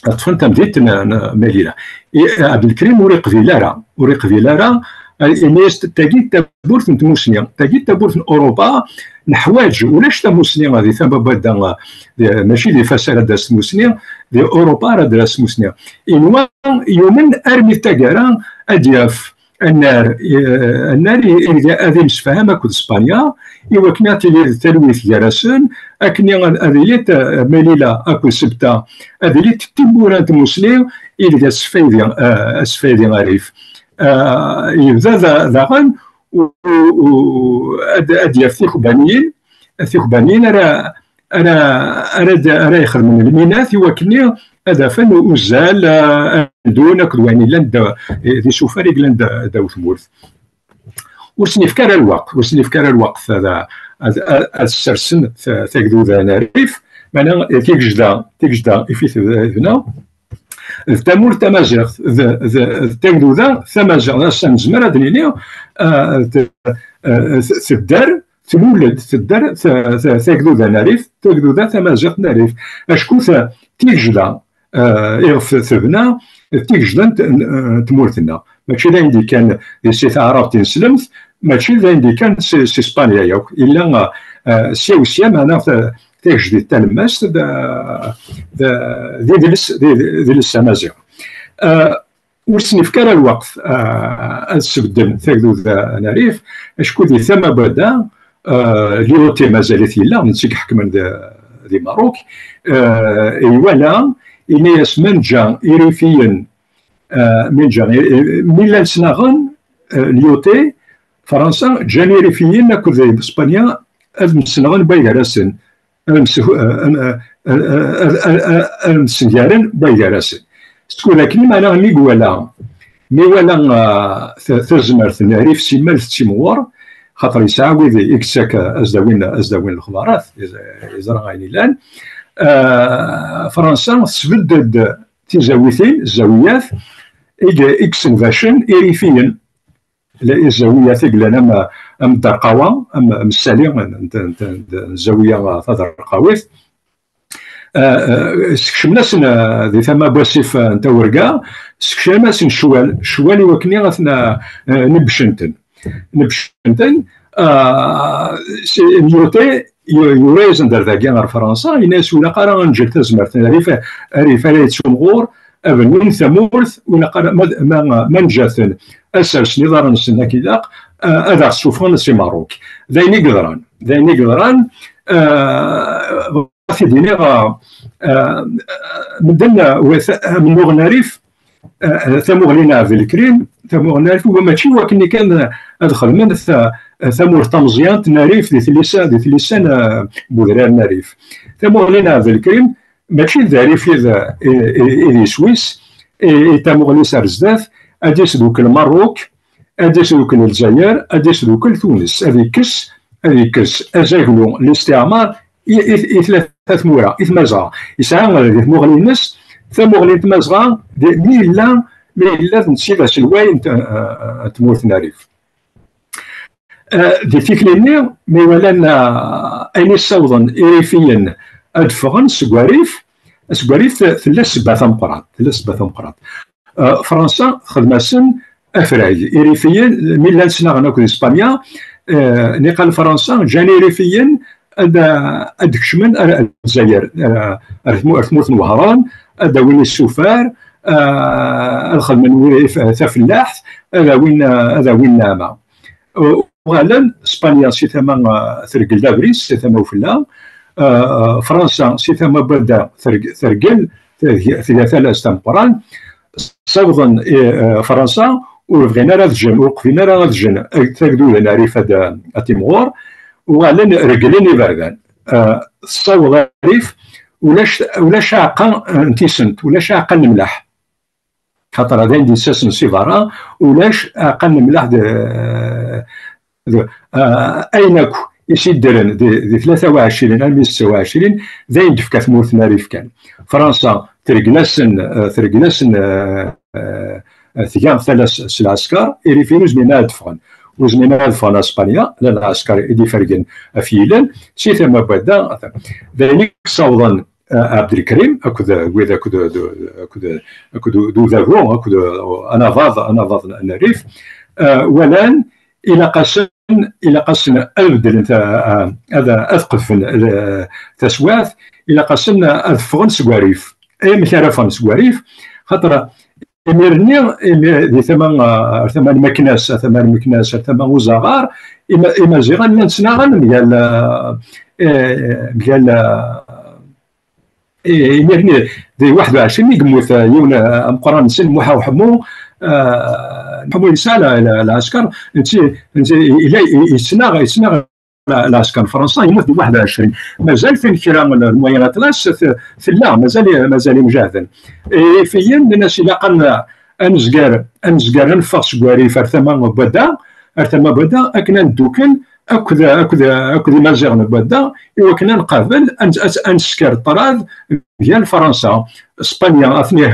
Ad ṭṭfen tamdint n, n Melilla. I, Abdelkrim ur iqbil ara, ur iqbil ara, eh, ini-as tagi d tawwurt n tmusni. Tagi d tawwurt n Urupa, neḥwaǧ, ulac tamusni di tama n wadda, di, mačči di Fas ara d-tas tmusni, di Urupa ara d-tas tmusni. Inwa yumen armi d taggara ad d-yaf annar, eh, annar i, i, ad imsefham akked Spanya, i wakken ad tili d talwit gar-asen, akken ad, ad ilint, eh, Melilla akked Sebta, ad ilint d tiwwura n tmusni, ideg asfaydi, eh, asfaydi Arif. Eh, yebda da-, daɣen u-, u-, u-, ad, ad d-yaf tikbaniyin, tikbaniyin ara, ara, ara d-, ara ixedmen lminat i wakken ad afen uzzal, eh, andun akked wayen yellan da, d isufar i yellan da, ddaw tmurt. Ur sen-yefka ara lweqt, ur sen-yefka ara lweqt ad, ad, ad, ad ssersen ta-, tagduda n Rrif, meɛna tigejda, tigejda i fit tebna, d tamurt tamaziɣt, d, d, d tagduda tamaziɣt. Ass-a nezmer ad nini, ah, t-, ah, t-, tedder, tlul-d, tedder t-, t-, tagduda n Rrif, tagduda tamaziɣt n Rrif. Acku ta-, tigejda, ah, iɣef tebna, d tigejda n t-, n, n tmurt-nneɣ. Mačči d ayen d-ikkan di si taɛrabt tineslemt, mačči d ayen d-ikkan si, si Spanya yakk. Illa, ah, sya u sya, meɛna ta-, tagejdit talemmast d, d, d idles, d, d idles amaziɣ. Ah, ur sen-yefka ara lweqt, ah, ad sbedden tagduda n Rrif, acku di tama n wadda, ah, Lyahuti mazal-it yella, netta i iḥekmen di, di Merruk, ah, iwala, ini-as ma neǧǧa Irifiyen, ah, ma neǧǧa, i-, i-, mi llan ttnaɣen, Lyaṭi, Fransa, ǧǧan Irifiyen akked Spanya ad msenɣen way gar-asen, ad msengaren way gar-asen. Skud akken, meɛna, mi iwala, mi iwala tazmert n Rif simmal tettimɣur, xaṭer yesɛa wid i yettak ad s-d-awin, ad s-d-awin lexbarat, yeẓra ayen illan. Fransa tesbedd-d tizawitin, zzawiyat, i yessenbacen Irifiyen. Zzawiyat i yellan am, am Derqawa, am, am Ssali n, n, n, n Zawiya Taderqawit. Sekcmen-asen di tama n wasif n Tawurga, sekcmen-asen ccwal, ccwal i wakken ad ten-, nebbcen-ten. Nebbcen-ten, Lyaṭi yura-yasen-d ar dagi ɣer Fransa, yenna-yas ur ilaq ara ad neǧǧel tazmert n Rif, Rif ara yettumɣur, ad bnun tamurt, ur ilaq ara, ma, ma, ma neǧǧa-ten ad sersen iḍarren-nsen akken ilaq, ad aɣ-ssufɣen si Merruk. D ayen i yeḍran, d ayen i yeḍran, ad t-id-iniɣ, medden, amennuɣ n Rif, tamuɣli n Ɛebdelkrim, tamuɣli n Rif, mačči wakken kan ad xedmen tamurt tameẓyant n Rif di tlisa, di tlisa n udrar n Rif. Tamuɣli n Ɛebdelkrim, mačči d Rif i d, i, i, i d iswi-s, i, i tamuɣli-s ar zdat, ad d-isdukel Merruk, ad d-isdukel Lezzayer, ad d-isdukel Tunes, ad ikkes, ad ikkes azaglu n listiɛmar i, i, i tlata tmura, i Tmazɣa. Yesɛa di tmuɣli-ines tamuɣli n Tmazɣa, mi yella, mi yella d netta i d aselway n tmurt n Rif. Di tikli-nni, mi walan ayen i ssawḍen Irifiyen ad ffɣen seg Rif, seg Rif tella ssebba tameqqrant, tella ssebba tameqqrant. Fransa texdem-asen afrag. Irifiyen, mi llan ttnaɣen akked Spanya, niqal Fransa, ǧǧan Irifiyen ad, ad kecmen ar, ar Lezzayer, ar, ar tmurt n Wehran, ad awin isufar, ad xedmen tafellaḥt, ad awin, ad awin nneɛma. Uɣalen Spanya si tama, tergel abrid-is, si tama ufella, Fransa si tama n wadda tergel, tga talast tameqqrant, ssawḍen Fransa, ur bɣin ara ad ǧǧen, ur qbilen ara ad ǧǧen tagduda n Rif ad, ad timɣur, uɣalen reglen iberdan. Tessaweḍ Rif, ulac, ulac aɛeqqa n tisent, ulac aɛeqqa n lemleḥ. Xaṭer d ayen d-yettasen si berra, ulac aɛeqqa n lemleḥ d, d, ayen akk i s-iddren di, di tlata u ɛecrin armi d setta u ɛecrin, d ayen d-tefka tmurt n Rif kan. Fransa tergel-asen, tergel-asen, tga tala s, s lɛesker, Irifiyen ur zmiren ara ad ffɣen. Ur zmiren ara ad ffɣen ar Spanya, llan lɛesker i d-ifergen ɣef yilel, si tama n wadda, d ayen i yessawḍen Ɛebdelkrim akked wid akked, akked, akked d udabu, akked anabaḍ, anabaḍ n Rif, walan ilaq-asen, ilaq-asen ad beddlen, ad, ad qedfen taswiɛt, ilaq-asen ad ffɣen seg Rif. Amek ara ffɣen seg Rif? Xaṭer imir-nni, di tama, ar tama n Meknas, ar tama n Meknas, ar tama n Uzaɣar, Imaziɣen llan ttnaɣen mgal, mgal, imir-nni di waḥed u ɛecrin i yemmut yiwen ameqqran-nsen, Muḥa Uḥemmu. Ḥemmu yesɛa lɛesker, yettnaɣ, yettnaɣ lɛesker n Fransa, yemmut di waḥed u ɛecrin. Mazal kan kra n lwayen atlas tella, mazal, mazal imjahden. Irifiyen nnan-as ilaq ad nezger, ad nezger ad neffeɣ seg Rif ar tama n wadda, ar tama n wadda, akken ad neddukel akked, akked, akked Imaziɣen n wadda, i wakken ad nqabel, ad, ad, ad nesker ṭṭrad mgal Fransa. Spanya, atni,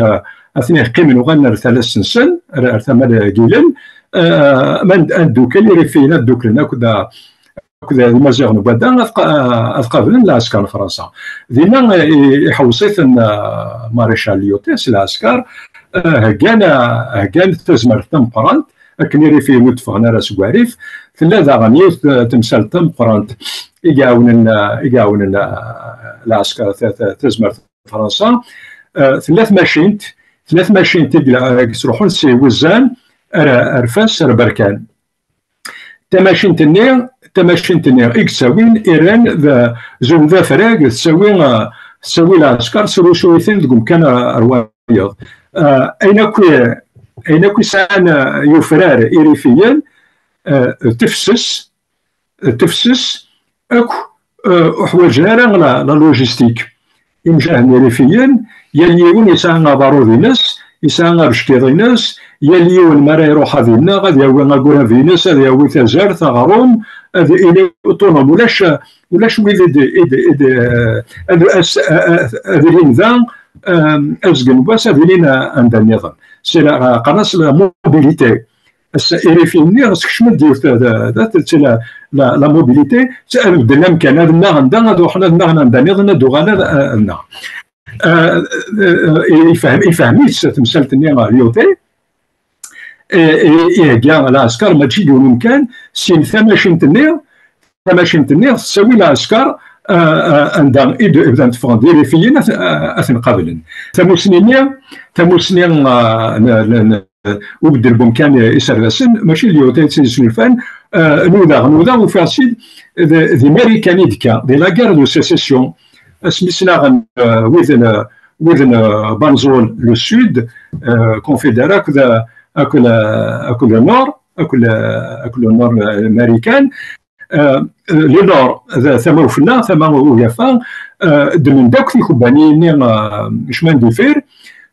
atni qqimen, uɣalen ar talast-nsen, ar, ar tama n yilel, ad, ad neddukel, Irifiyen ad dduklen akked, akked Imaziɣen n wadda, ad, ad qablen lɛesker n Fransa. Dinna, iḥewṣ-iten Marichal Lyautey s lɛesker, heggan, heggan tazmert tameqqrant, akken Irifiyen ur d-ffɣen ara seg Rif. Tella daɣen yiwet temsalt tameqqrant i iɛawnen, i iɛawnen lɛesker, tazmert n Fransa. Tella tmacint, tella tmacint i yettruḥun si Wezzan ar, ar Fas, ar Berkan. Tamacint-nni, tamacint-nni i yettawin iran d, zun d afrag, tettawi, tettawi lɛesker, tesrusuy-iten deg umkan ar wayeḍ. Ayen akk i, ayen akk yesɛan, eh, yufrar irifiyen, eh, tefses, tefses akk, eh, ur ḥwaǧen ara la, la logistique. Imjahen irifiyen, yal yiwen yesɛa abarud-ines, yesɛa abeckiḍ-ines, yal yiwen mi ara iruḥ ad ineɣ, ad yawi agrab-ines, ad yawi tazart, aɣrum, ad ili uṭunum. Ulac, ulac wid i d, i d, i d, eh, ad, as- ad, ad ilin da, eh, azgen n wass ad ilin, eh, anda nniḍen. C'est la, qqaren-as la mobilité. Ass-a, irifiyen-nni skecmen-d yiwet, d, d, d, d, la, la, la mobilité, s- ad bedden amkan, ad nnaɣen da, ad ruḥen ad nnaɣen anda nniḍen, ad uɣalen ad, ad nnaɣen. Ah, ah, ah, ifhem, ifhem-itt temsalt-nni Lyautey, eh, eh, ihegga lɛesker mačči d yiwen umkan, sin tamacint-nni, tamacint-nni tettawi lɛesker, ah, ah, anda i d-, bdan teffɣen d irifiyen ad, ah, ad ten-qablen. Tamusni-nni, tamusni, ah, n, n, n, ubeddel n umkan iserdasen, mačči d Lyautey i tt-yesnulfan, ah, nudaɣ, nudaɣ, ufiɣ-tt-id d, d Marikan i d-tekka, di la guerre de sécession, asmi snaɣen, ah, widen, widen, ah, Banzul le Sud, ah, confédéré akked, akked, akked le Nord, akked, akked le Nord, ah, Marikan, ah, le Nord, d tama ufella, tama ugafa, ah, ddmen-d akk tikebbanin-nni, ah, chemin de fer,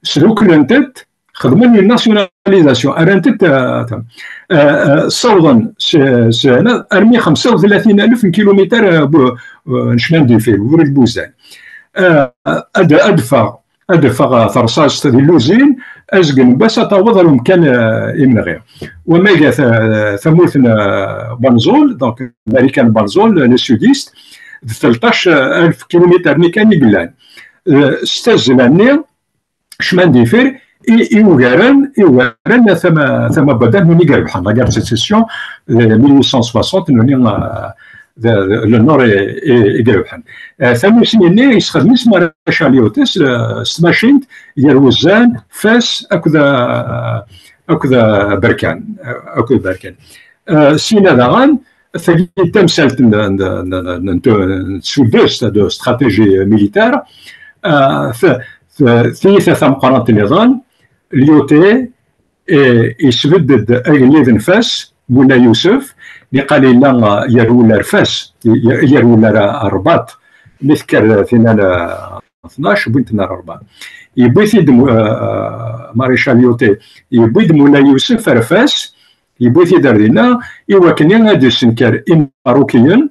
sdukklent-d, xedmen une nationalisation, rrant-d, ah, ta-, ah, ah, ssawḍen s, s, armi xemsa u tlatin alef n kilumitar, ah, bu-, ah, n chemin de fer, ubrid n wuzan. Ah, ad, ad d-teffeɣ, ad d-teffeɣ, ah, terṣaṣt di lluzin, azgen n wass ad taweḍ ar umkan, ah, imenɣi. Wama iga ta-, tamurt n, ah, Banzul, donc Marikan Banzul, le sudiste, d tleṭṭac alef kilumitar-nni kan i yellan. Ah, s tazzla-nni, chemin de fer i, i ugaren, i ugaren tama, tama n waddad n win i irebḥen, la guerre de sécession, eh, mille huit cent soixante, n win, eh, d, d, le Nord i, i, i irebḥen. Eh, tamusni-nni yesxedm-itt Maréchal Lyautey, eh, s tmacint gar Wezzan, Fas akked, eh, akked, eh, Berkan, eh, akked Berkan. Eh, sina daɣen, tagi d tamsalt n, n, n, n, n, n tsudest, de stratégie militaire, eh, t-, t-, tiyita tameqqrant nniḍen, Lyautey, eh, yesbedd-d agellid n Fas, Mulay Yusef, niqal yella, eh, yerwel ar Fas, y-, yerwel ar Rrbaṭ, mi tekker tinna, eh, tnac, wwin-ten ar Rrbaṭ. Yewwi-t-id, eh, eh, Maréchal Lyautey, yewwi-d Mulay Yusef ar Fas, yewwi-t-id ar dinna, i wakken ad d-yessenker Imarukiyen,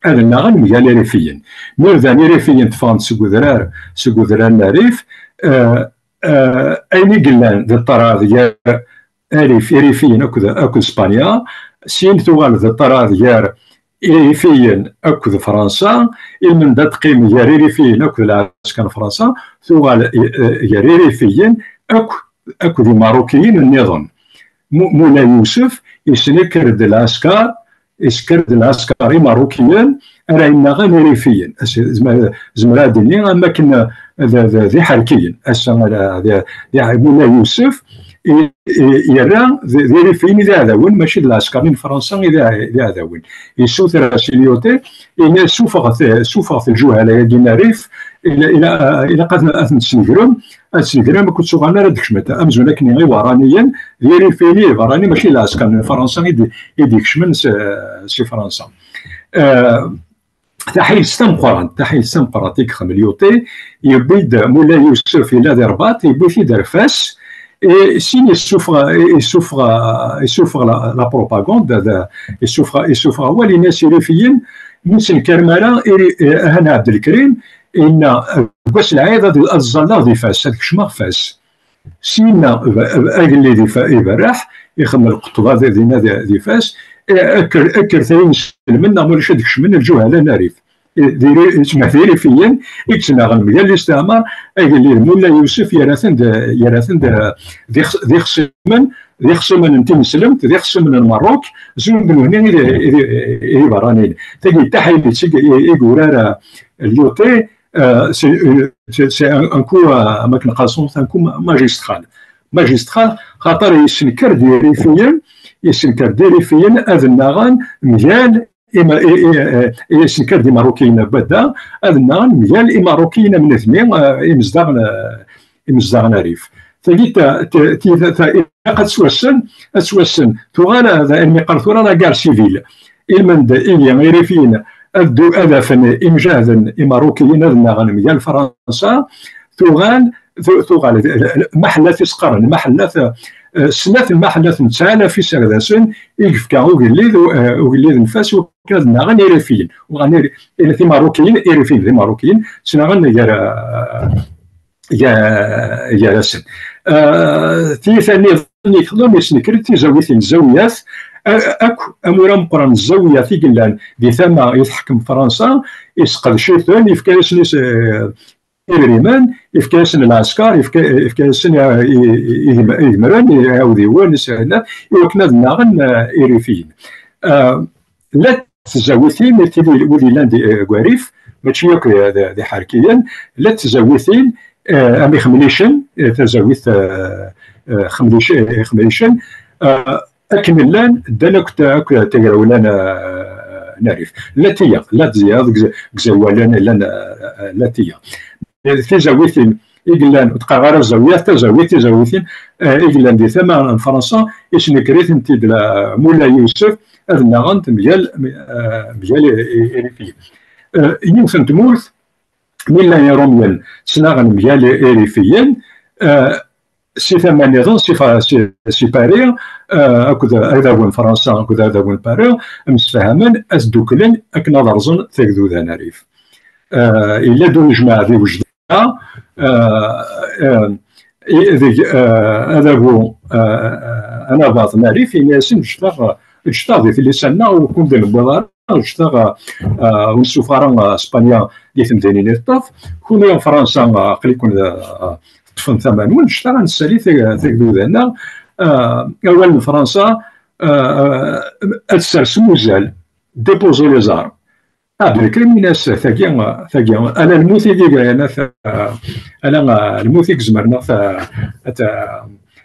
ad nnaɣen mgal Irifiyen. Mi bdan Irifiyen tteffɣen seg udrar, seg udrar n Rrif, eh, eh, ayen i yellan d ṭṭraḍ gar Arif, Irifiyen akked, akked Spanya, syin tuɣal d ṭṭraḍ gar Irifiyen akked Fransa, ilmend ad teqqim gar Irifiyen akked lɛesker n Fransa, tuɣal, eh, gar Irifiyen akk-, akked Imarukiyen nniḍen. Mu-, Mulay Yusef yesnekker-d lɛesker, yesnekker-d lɛesker Imarukiyen ara yennaɣen Irifiyen. As-, zmer-, zemreɣ ad d-iniɣ am wakken d, d, d iḥerkiyen. Ass-a ara, d, d, Mulay Yusef i, i, yerra d, d Irifiyen i d iɛdawen, mačči d lɛesker n Fransa i d, d iɛdawen. Yessuter-as i Lyautey, yenna-as: "Sufɣet, sufɣet lǧuhala-agi n Rrif, ila-, ila-, ilaq ad, ad ten-tesnegrem, ad tesnegrem, akked tuɣal ara d-kecmet." Amzun akken iberraniyen, d Irifiyen i iberrani, mačči d lɛesker n Fransa i d-, i d-ikecmen s, si Fransa. Eh, taḥilet tameqqrant, taḥilet tameqqrant i yexdem Lyautey, yewwi-d Mulay Yusef yella di Rrbaṭ, yewwi-t-id ar Fas, i sin yessufeɣ, yessufeɣ, yessufeɣ la, la propagande, d, yessufeɣ, yessufeɣ awal, yenna-as Irifiyen, mi ur tenkarem ara, iri-, eh, Ahan Ɛebdelkrim, yenna, "Deg wass lɛid ad, ad ẓẓalleɣ di Fas, ad kecmeɣ Fas." Syenna, b-, b-, agellid ifa-, iberreḥ, ixdem lqeṭba di, dinna di, di Fas, eh, kker, kker tayi n Selmen, neɣ ma ulac ad kecmen lǧuhala n Rrif. Eh, d iri-, d Irifiyen i yettnaɣen mgal listeɛmar, agellid Mulay Yusef yerra-ten d, yerra-ten d, d ix-, d ixṣimen, d ixṣimen n tineslemt, d ixṣimen n Merruk, zun d nehni i d, i d, i d iberraniyen. Tagi d taḥilet i, i, i yurar, eh, Lyautey, euh, c'est une, c'est, c'est un, un coup, euh, am akken qqaren, c'est un coup ma-, magistral. Magistral, xaṭer yessenker-d Irifiyen, yessenker-d Irifiyen ad nnaɣen mgal ima-, i, i, i, yessenker-d Imarukiyen n wadda, ad nnaɣen mgal Imarukiyen am nitni, euh, imezdaɣ n, imezdaɣ n Rrif. Tagi ta- ta- ti- ta- ta- ilaq ad twassen, ad twassen. Tuɣal, eh, almi qqar tura la guerre civile. Ilmend igi irifiyen ad ddu ad afen imjahden imarukiyen ad nnaɣen mgal Fransa, tuɣal, tu- tuɣal, eh, maḥellat i s-qqaren, maḥellat, eh, snat n maḥellat n ttɛalaf iserdasen i yefka ugellid, eh, ugellid n Fas, wakken ad nnaɣen irifiyen. Uɣalen iri- iri- timarukiyin, irifiyen d imarukiyin, ttnaɣen gar, eh, ga- gar-asen. Ah, tiyita nniḍen i yexdem, yesnekr-d tizawitin, zzawiyat, a- akk amur ameqqran n zzawiyat i yellan di tama i tḥekkem Fransa, yesqedc-iten, yefka-yasen is- eh, idrimen, yefka-yasen lɛesker, yefka- yefka-yasen, eh, i- i- igm- igmren, iɛudiwen, isehlat, i wakken ad nnaɣen, eh, irifiyen. Ah, llant tzawitin, tili wid yellan di, eh, deg Warif, mačči akk d, d, d iḥerkiyen, llant tzawitin, eh, am Ixemlicen, eh, tazawit, eh, eh, Xemlic- eh, Ixemlicen, eh, akken llan, ddan akk ta- akk tagrawla n, eh, n Arif. Latiya, Latiya, deg z- deg zawalen llan, eh, Latiya. Eh, tizawitin i yellan, ur qqareɣ ara zzawiyat, tazawit, tizawitin, eh, i yellan di tama n Fransa, isnekker-itent-id la- Mulay Yusef, ad nnaɣent mgal, eh, mgal i- i- irifiyen. Eh, yiwet n tmurt, mi llan Irumyen ttnaɣen mgal irifiyen, eh, si tama nniḍen, si, fa- si, si Paris, eh, akked adabu n Fransa, akked adabu n Paris, msefhamen ad dduklen akken ad rẓen tagduda n Arif. Eh, yella-d unejmaɛ di Wejda, eh, eh, i- deg, eh, adabu, eh, anabaḍ n Arif, yenna-yasen, ǧǧet-aɣ, ǧǧet-aɣ di tlisa-nneɣ, ur ken-d-newwiḍ ara, ǧǧet-aɣ, eh, ur nessufeɣ ara, eh, Spanya di temdinin i teṭṭef, kunwi Fransa, eh, aql-iken, eh, teṭṭfem tama-nwen, ǧǧet-aɣ ad nessali tag- tagduda-nneɣ, eh, awal n Fransa, eh, eh, ad tessersem uzzal, déposez les armes. Abdelkrim yenna-as, tagi, tagi, ala lmut i d-, ala, ala lmut i izemren ad, ad,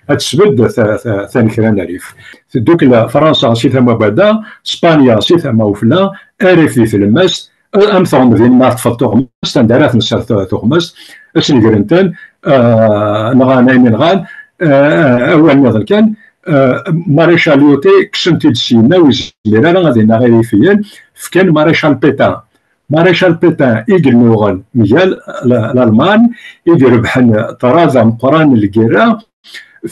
ad tesbedd ta- ta- tanekra n Rif. Teddukkel Fransa si tama n Bada, Spanya si tama ufella, Arif di tlemmast, am tɣemdin ma teṭṭfeḍ tuɣmest, anda ara tenser tu- tuɣmest, ad snegren-ten, ah, nɣan ayen nɣan, ah, awal nniḍen kan, ah, Maréchal Lyautey kksen-t-id syenna, ur yezmir ara ad ineɣ Irifiyen, fkan Maréchal Pétain. Maréchal Pétain i yennuɣen mgal la- Lalman, i irebḥen ṭṭrad ameqqran n lgirra,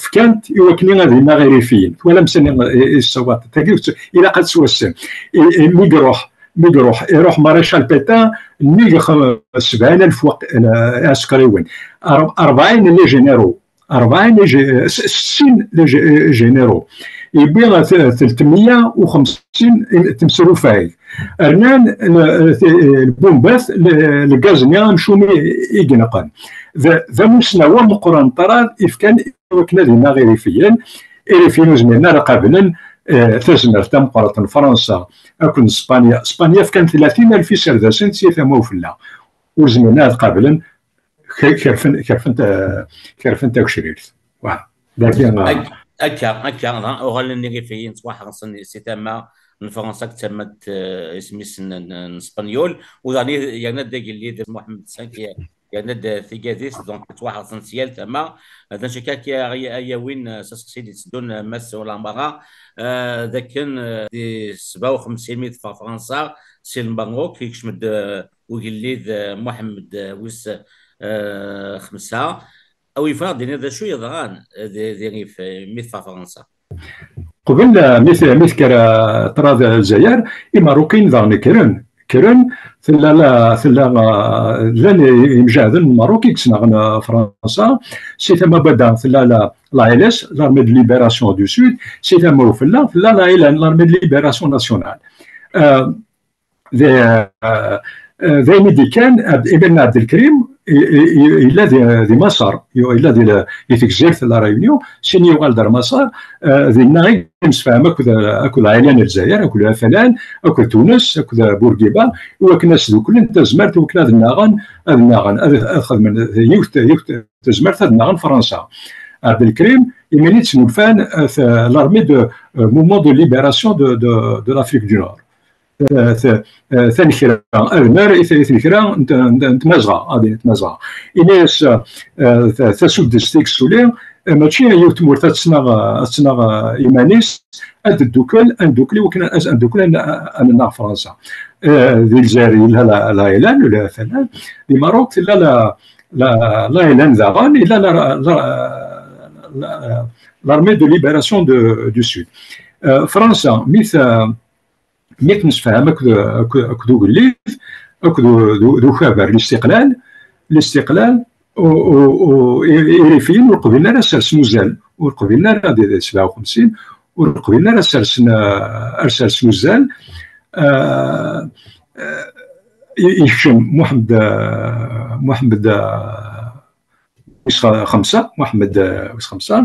fkan-t i wakken ad ineɣ Irifiyen. Twalam sani i- i tessawaḍ tagi, ilaq ad tettwassen. I- i- Mi iruḥ, mi iruḥ, iruḥ Maréchal Pétain, nnig x- sebɛin alef waq- iɛsekriwen, ar- rebɛin les généraux. Rebɛin les gé- s- settin les gé- généraux. Yewwi t- tlettmeyya u xemsin timsrufay. Rnan l- t- lbumbat, l- lgaz-nni amcum i i ineqqen. D d amusnaw ameqqran ṭṭrad i fkan i wakken ad ineɣ Irifiyen. Irifiyen ur zmiren ara qablen, eh, tazmert tameqqrant n Fransa akked n Spanya. Spanya fkan tlatin alef iserdasen si tama ufella. Ur zmiren ad qablen, ke- kerfen, kerfen, ta- kerfen tagecrirt. Wa, dagi, ah, Ak- akka, akka, dɣa uɣalen Irifiyen ttwaḥersen si tama n Fransa akked tama n, eh, isem-is n, n, n Spenyul, u daɣen yerna-d agellid Muḥemmed cinq, yerna-d tigadit, donc ttwaḥersen si yal tama. D acu akka ara y- ara yawin, eh, s aseqsi d-itteddun, eh, Mass Ulamara, eh, d akken, eh, di sebɛa u xemsin mi teffeɣ Fransa si Lmerruk, yekcem-d, eh, ugellid, eh, Muḥemmed, eh, wis, eh, xemsa. Awi yeffeɣ ad d-tiniḍ d acu yeḍran, eh, di, di Rif, eh, mi teffeɣ Fransa. Qbel, eh, mi t- mi tekker, eh, ṭṭrad Lezzayer, Imarukiyen daɣen kkren. Kkren, tella la- tella, eh, llan imjahden n Lmerruk i yesnaɣen, eh, Fransa. Si tama n Bada tella la- l'A L S, l'Armée de Libération du Sud. Si tama ufella tella la- l'Armée de Libération Nationale. Eh, d eh, d ayen i d-ikkan, Abd- imiren Abdelkrim i- i- i- yella di di Maṣer, yu- yella di la- di tegzirt La Réunion, sin yuɣal-d ar Maṣer, eh, dinna i yemsefham akked akked lɛayla n Lezzayer, akked Afalan, akked Tunes, akked Burgiba, i wakken ad sduklen tazmert, i wakken ad nnaɣen, ad nnaɣen, ad ad xedmen yiwet yiwet tazmert, ad nnaɣen Fransa. Abdelkrim, iman i tt-nufan, eh, t- l'armée de, eh, mouvement de libération de, de, de l'Afrique du Nord. Eh, t- eh, tanekra, admar i t- i tnekra n t- n t- n tmazɣa, ad yini tmazɣa. Ini-as, eh, ta- tasudest i yessuli, Eh, mačči yiwet tmurt ad tnaɣ, ad tnaɣ, eh, iman-is, ad ddukkel, ad ndukkel i wakken ad, ad ndukkel ad, ad nennaɣ Fransa. Eh, di Lezzayer yella la, la Hélène, la F L N, di Maroc tella la, la, la Hélène daɣen, yella la, la, la, l'armée de libération de, du Sud. Eh, Fransa, mi t-, mi temsefham akked, akked, akked ugellid, akked u-, d u-, d ukabar, listiqlal, listiqlal, u-, u-, u-, i-, Irifiyen ur qbilen ara ad sersen uzzal, ur qbilen ara di, di sebɛa u xemsin, ur qbilen ara ad sersen, eh, ad sersen uzzal. Eh, eh, i-, yekcem Muḥemmed, eh, Muḥemmed, eh, wis xa-, xemsa, Muḥemmed, eh, wis xemsa,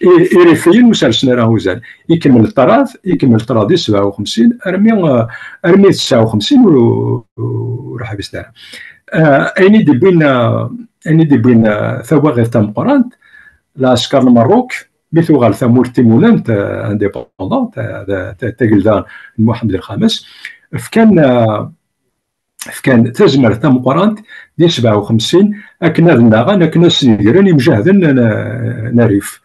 i-, Irifiyen ur sersen ara uzzal. Ikemmel ṭṭrad, ikemmel ṭṭrad di sebɛa u xemsin, armi, eh, armi d tesɛa u xemsin ur, ur ḥbisen ara. Eh, ayen i d-iwwin, eh, ayen i d-iwwin, eh, tawaɣit tameqqrant, lɛesker n Merruk, mi tuɣal tamurt timunent, eh, indépendante, eh, ta-, ta-, tagelda n Muḥemmed Lxames, fkan, eh, fkan tazmert tameqqrant di sebɛa u xemsin akken ad nnaɣen, akken ad snegren imjahden n, n, n Rrif.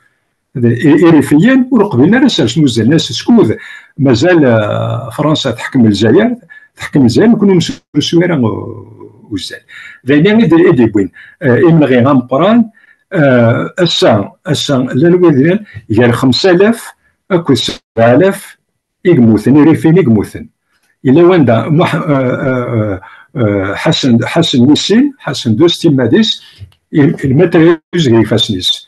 D-, i-, Irifiyen ur qbilen ara ad sersen uzzal-nsen skud mazal, eh, Fransa teḥkem Lezzayer, teḥkem Lezzayer, nekkni ur nesrusuy ara u-, uzzal. D ayen i d-, i d-iwwin, eh, imenɣi ameqqran, eh, ass-a, ass-a llan wid yellan gar xemsa alaf akked sebɛa alaf i yemmuten, Irifiyen i yemmuten. Yella wanda Muḥ-, eh, eh, eh, eh, Ḥasen, Ḥasen wis sin, Ḥasen deux, s timmad-is, il-, ilmetriyuz gar ifassen-is.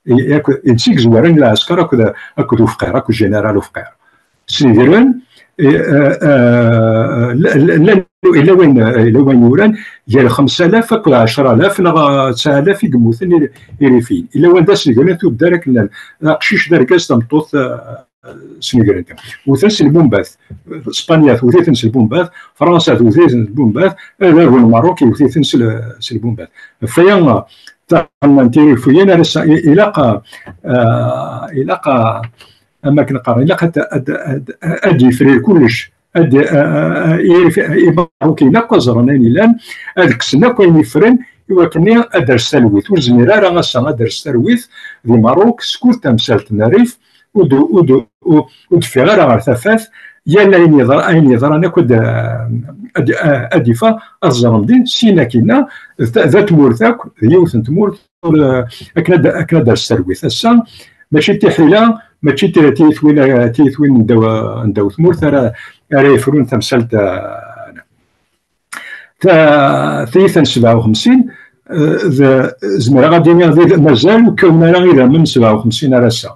I-, akked, d netta i yezwaren lɛesker akked, akked Ufqir, akked Général Ufqir. Snegren, eh, eh, eh, la, la, la, yella wayen, yella wayen yuran, gar xemsa alaf akked ɛecra alaf neɣ tesɛa alaf i yemmuten i, Irifiyen. Yella wanda snegren tuddar akken llan. Aqcic d argaz, tameṭṭut, eh, snegren-ten. Wten s lbumbat. Spanya twet-iten s lbumbat, Fransa twet-iten s lbumbat, adabu n Merruk iwet-iten s l-, s lbumbat. Ɣef waya, taɣennant Irifiyen ara s-, i-, ilaq, eh, ilaq, eh, am akken qqaren, ilaq ad, ad, ad, ad yefrir kullec. Ad, eh, eh, Irifi-, Imerrukiyen akk ad ẓren ayen yellan, ad kksen akk ayen yeffren, i wakken ad d-ters talwit. Ur nezmir ara ass-a ad d-ters talwit di Merruk, skud tamsalt n Rrif, ur d-, ur d-, ur, ur d-teffiɣ ara ɣer tafat, yal ayen yeḍra-, ayen yeḍran akk ad, ad, ad d-iffeɣ, ad ẓren din, syin akkin-a, d ta-, d tmurt akk, d yiwet n tmurt, ur, akken ad, akken ad d-ters talwit. Ass-a, mačči d tiḥila, mačči d tiyitwin, tiyitwin n ddaw, n ddaw tmurt ara, ara yefrun tamsalt, eh, Ta-, tiyita n sebɛa u xemsin, eh, d-, zemreɣ ad d-iniɣ d, mazal ur kkawen ara idammen n sebɛa u xemsin ar ass-a.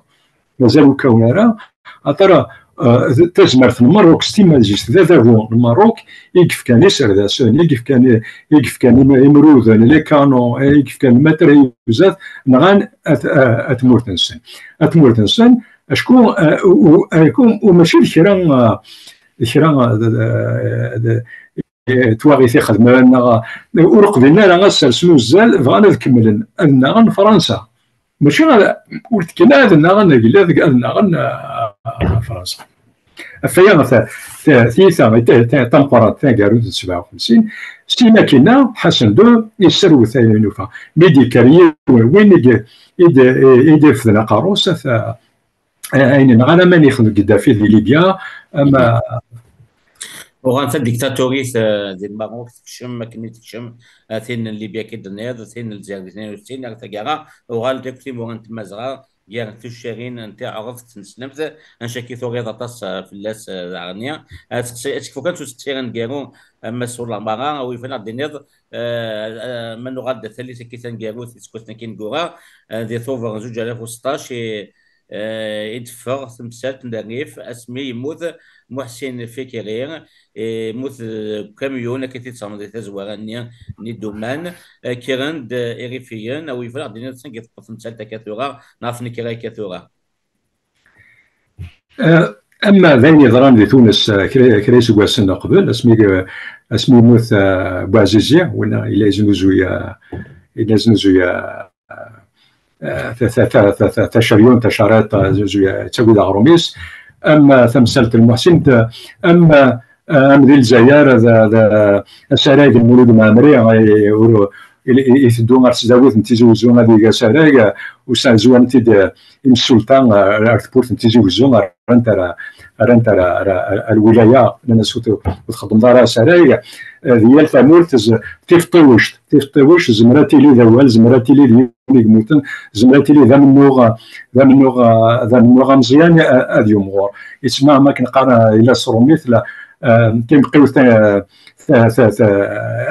Mazal ur kkawen ara, axaṭer, eh, d-, tazmert n Merruk s timmad-is, d adabu n Merruk i yefkan iserdasen, i yefkan, i yefkan im-, imruden, les canons, i yefkan lmatriyuzat, nɣan at-, a-, at tmurt-nsen. At tmurt-nsen, acku, eh, u-, u-, acku u mačči d kra, eh, d kra, eh, d, d, d, eh, twaɣit i xedmen, neɣ ur qbilen ara ad sersen uzzal, bɣan ad kemmlen ad nnaɣen Fransa. Mačči ad, ur tekkin ara ad nnaɣen agellid, ad nnaɣen, eh, Fransa. Ɣef waya, ta-, ta-, tiyita, ta-, ta-, tameqqrant, taneggarut n sebɛa u xemsin, syin akkin-a, Ḥasen deux yesserwet ayen yufa. Mi d-yekker yiwen, win i d-, i d-, i d-irefden aqerru-s, ata, ayen yenɣan aman yexdem Gaddafi di Libya, ama uɣal tadiktaturit, eh, di Lmerruk tekcem akken i tekcem, eh, tin n Libya akka i d-tenniḍ, tin n Lezzayer di tnin u settin ar taggara, uɣal akk timura n Tmazɣa gar tuccarin n tiɛrebt n teslemt, anca akka i turiḍ aṭas, eh, fell-as, eh, daɣenni. Ad teqsi-, ad tekfu kan s usteqsi aneggaru, a Mass Lamara, a wi yufan ad d-tiniḍ, eh, eh, ma nuɣal-d tallit akka taneggarut, iseggasen akka ineggura, eh, di Tubeṛ zuǧ alaf u seṭṭac, i, eh, i d-teffeɣ temsalt n Rrif asmi yemmut Muḥsin Fikri, eh, yemmut deg ukamyun, akka i t-id-tesɣemdeḍ di tazwara-nni n iduman, eh, kkren-d, eh, Irifiyen, a wi yufan ad d-tiniḍ send i tewweḍ temsalt akka tura, neɣ tnekra akka tura. Eh, ama d ayen yeḍran di Tunes, eh, kra, kra iseggasen uqbel, asmi, asmi yemmut, eh, Buɛzizi, winna yella yeznuzuy, eh, yella yeznuzuy, eh, eh, ta-, ta-, taceryunt, tacariṭ, eh, yeznuzuy, eh, yettawi-d aɣrum-is, am, eh, tamsalt n Lmuḥsin, d-, am, eh, am di Lezzayer, d, d, asarag n Mulud Mɛemmri, eh, ur, i, i, iteddu ɣer tesdawit n Tizi Wezzu ad yeg asarag, eh, u sa-, zwan-t-id, eh, imsulta, eh, ar tewwurt n Tizi Wezzu, rran-t ar, rran-t ar, ar, ar, ar lwilaya, nnan-as ur t-, ur txeddmeḍ ara asarag. Eh, di yal tamurt, z-, tif ṭiwect, tif ṭiwect, zemra tili d awal, zemra tili d yiwen i yemmuten, zemra tili d amennuɣ, d amennuɣ, eh, d amennuɣ ameẓyan, eh, ad yumɣur. Yettma am akken qqaren, eh, yella s trumit, la, eh, timeqqiwt, eh, ta-, ta-, ta-,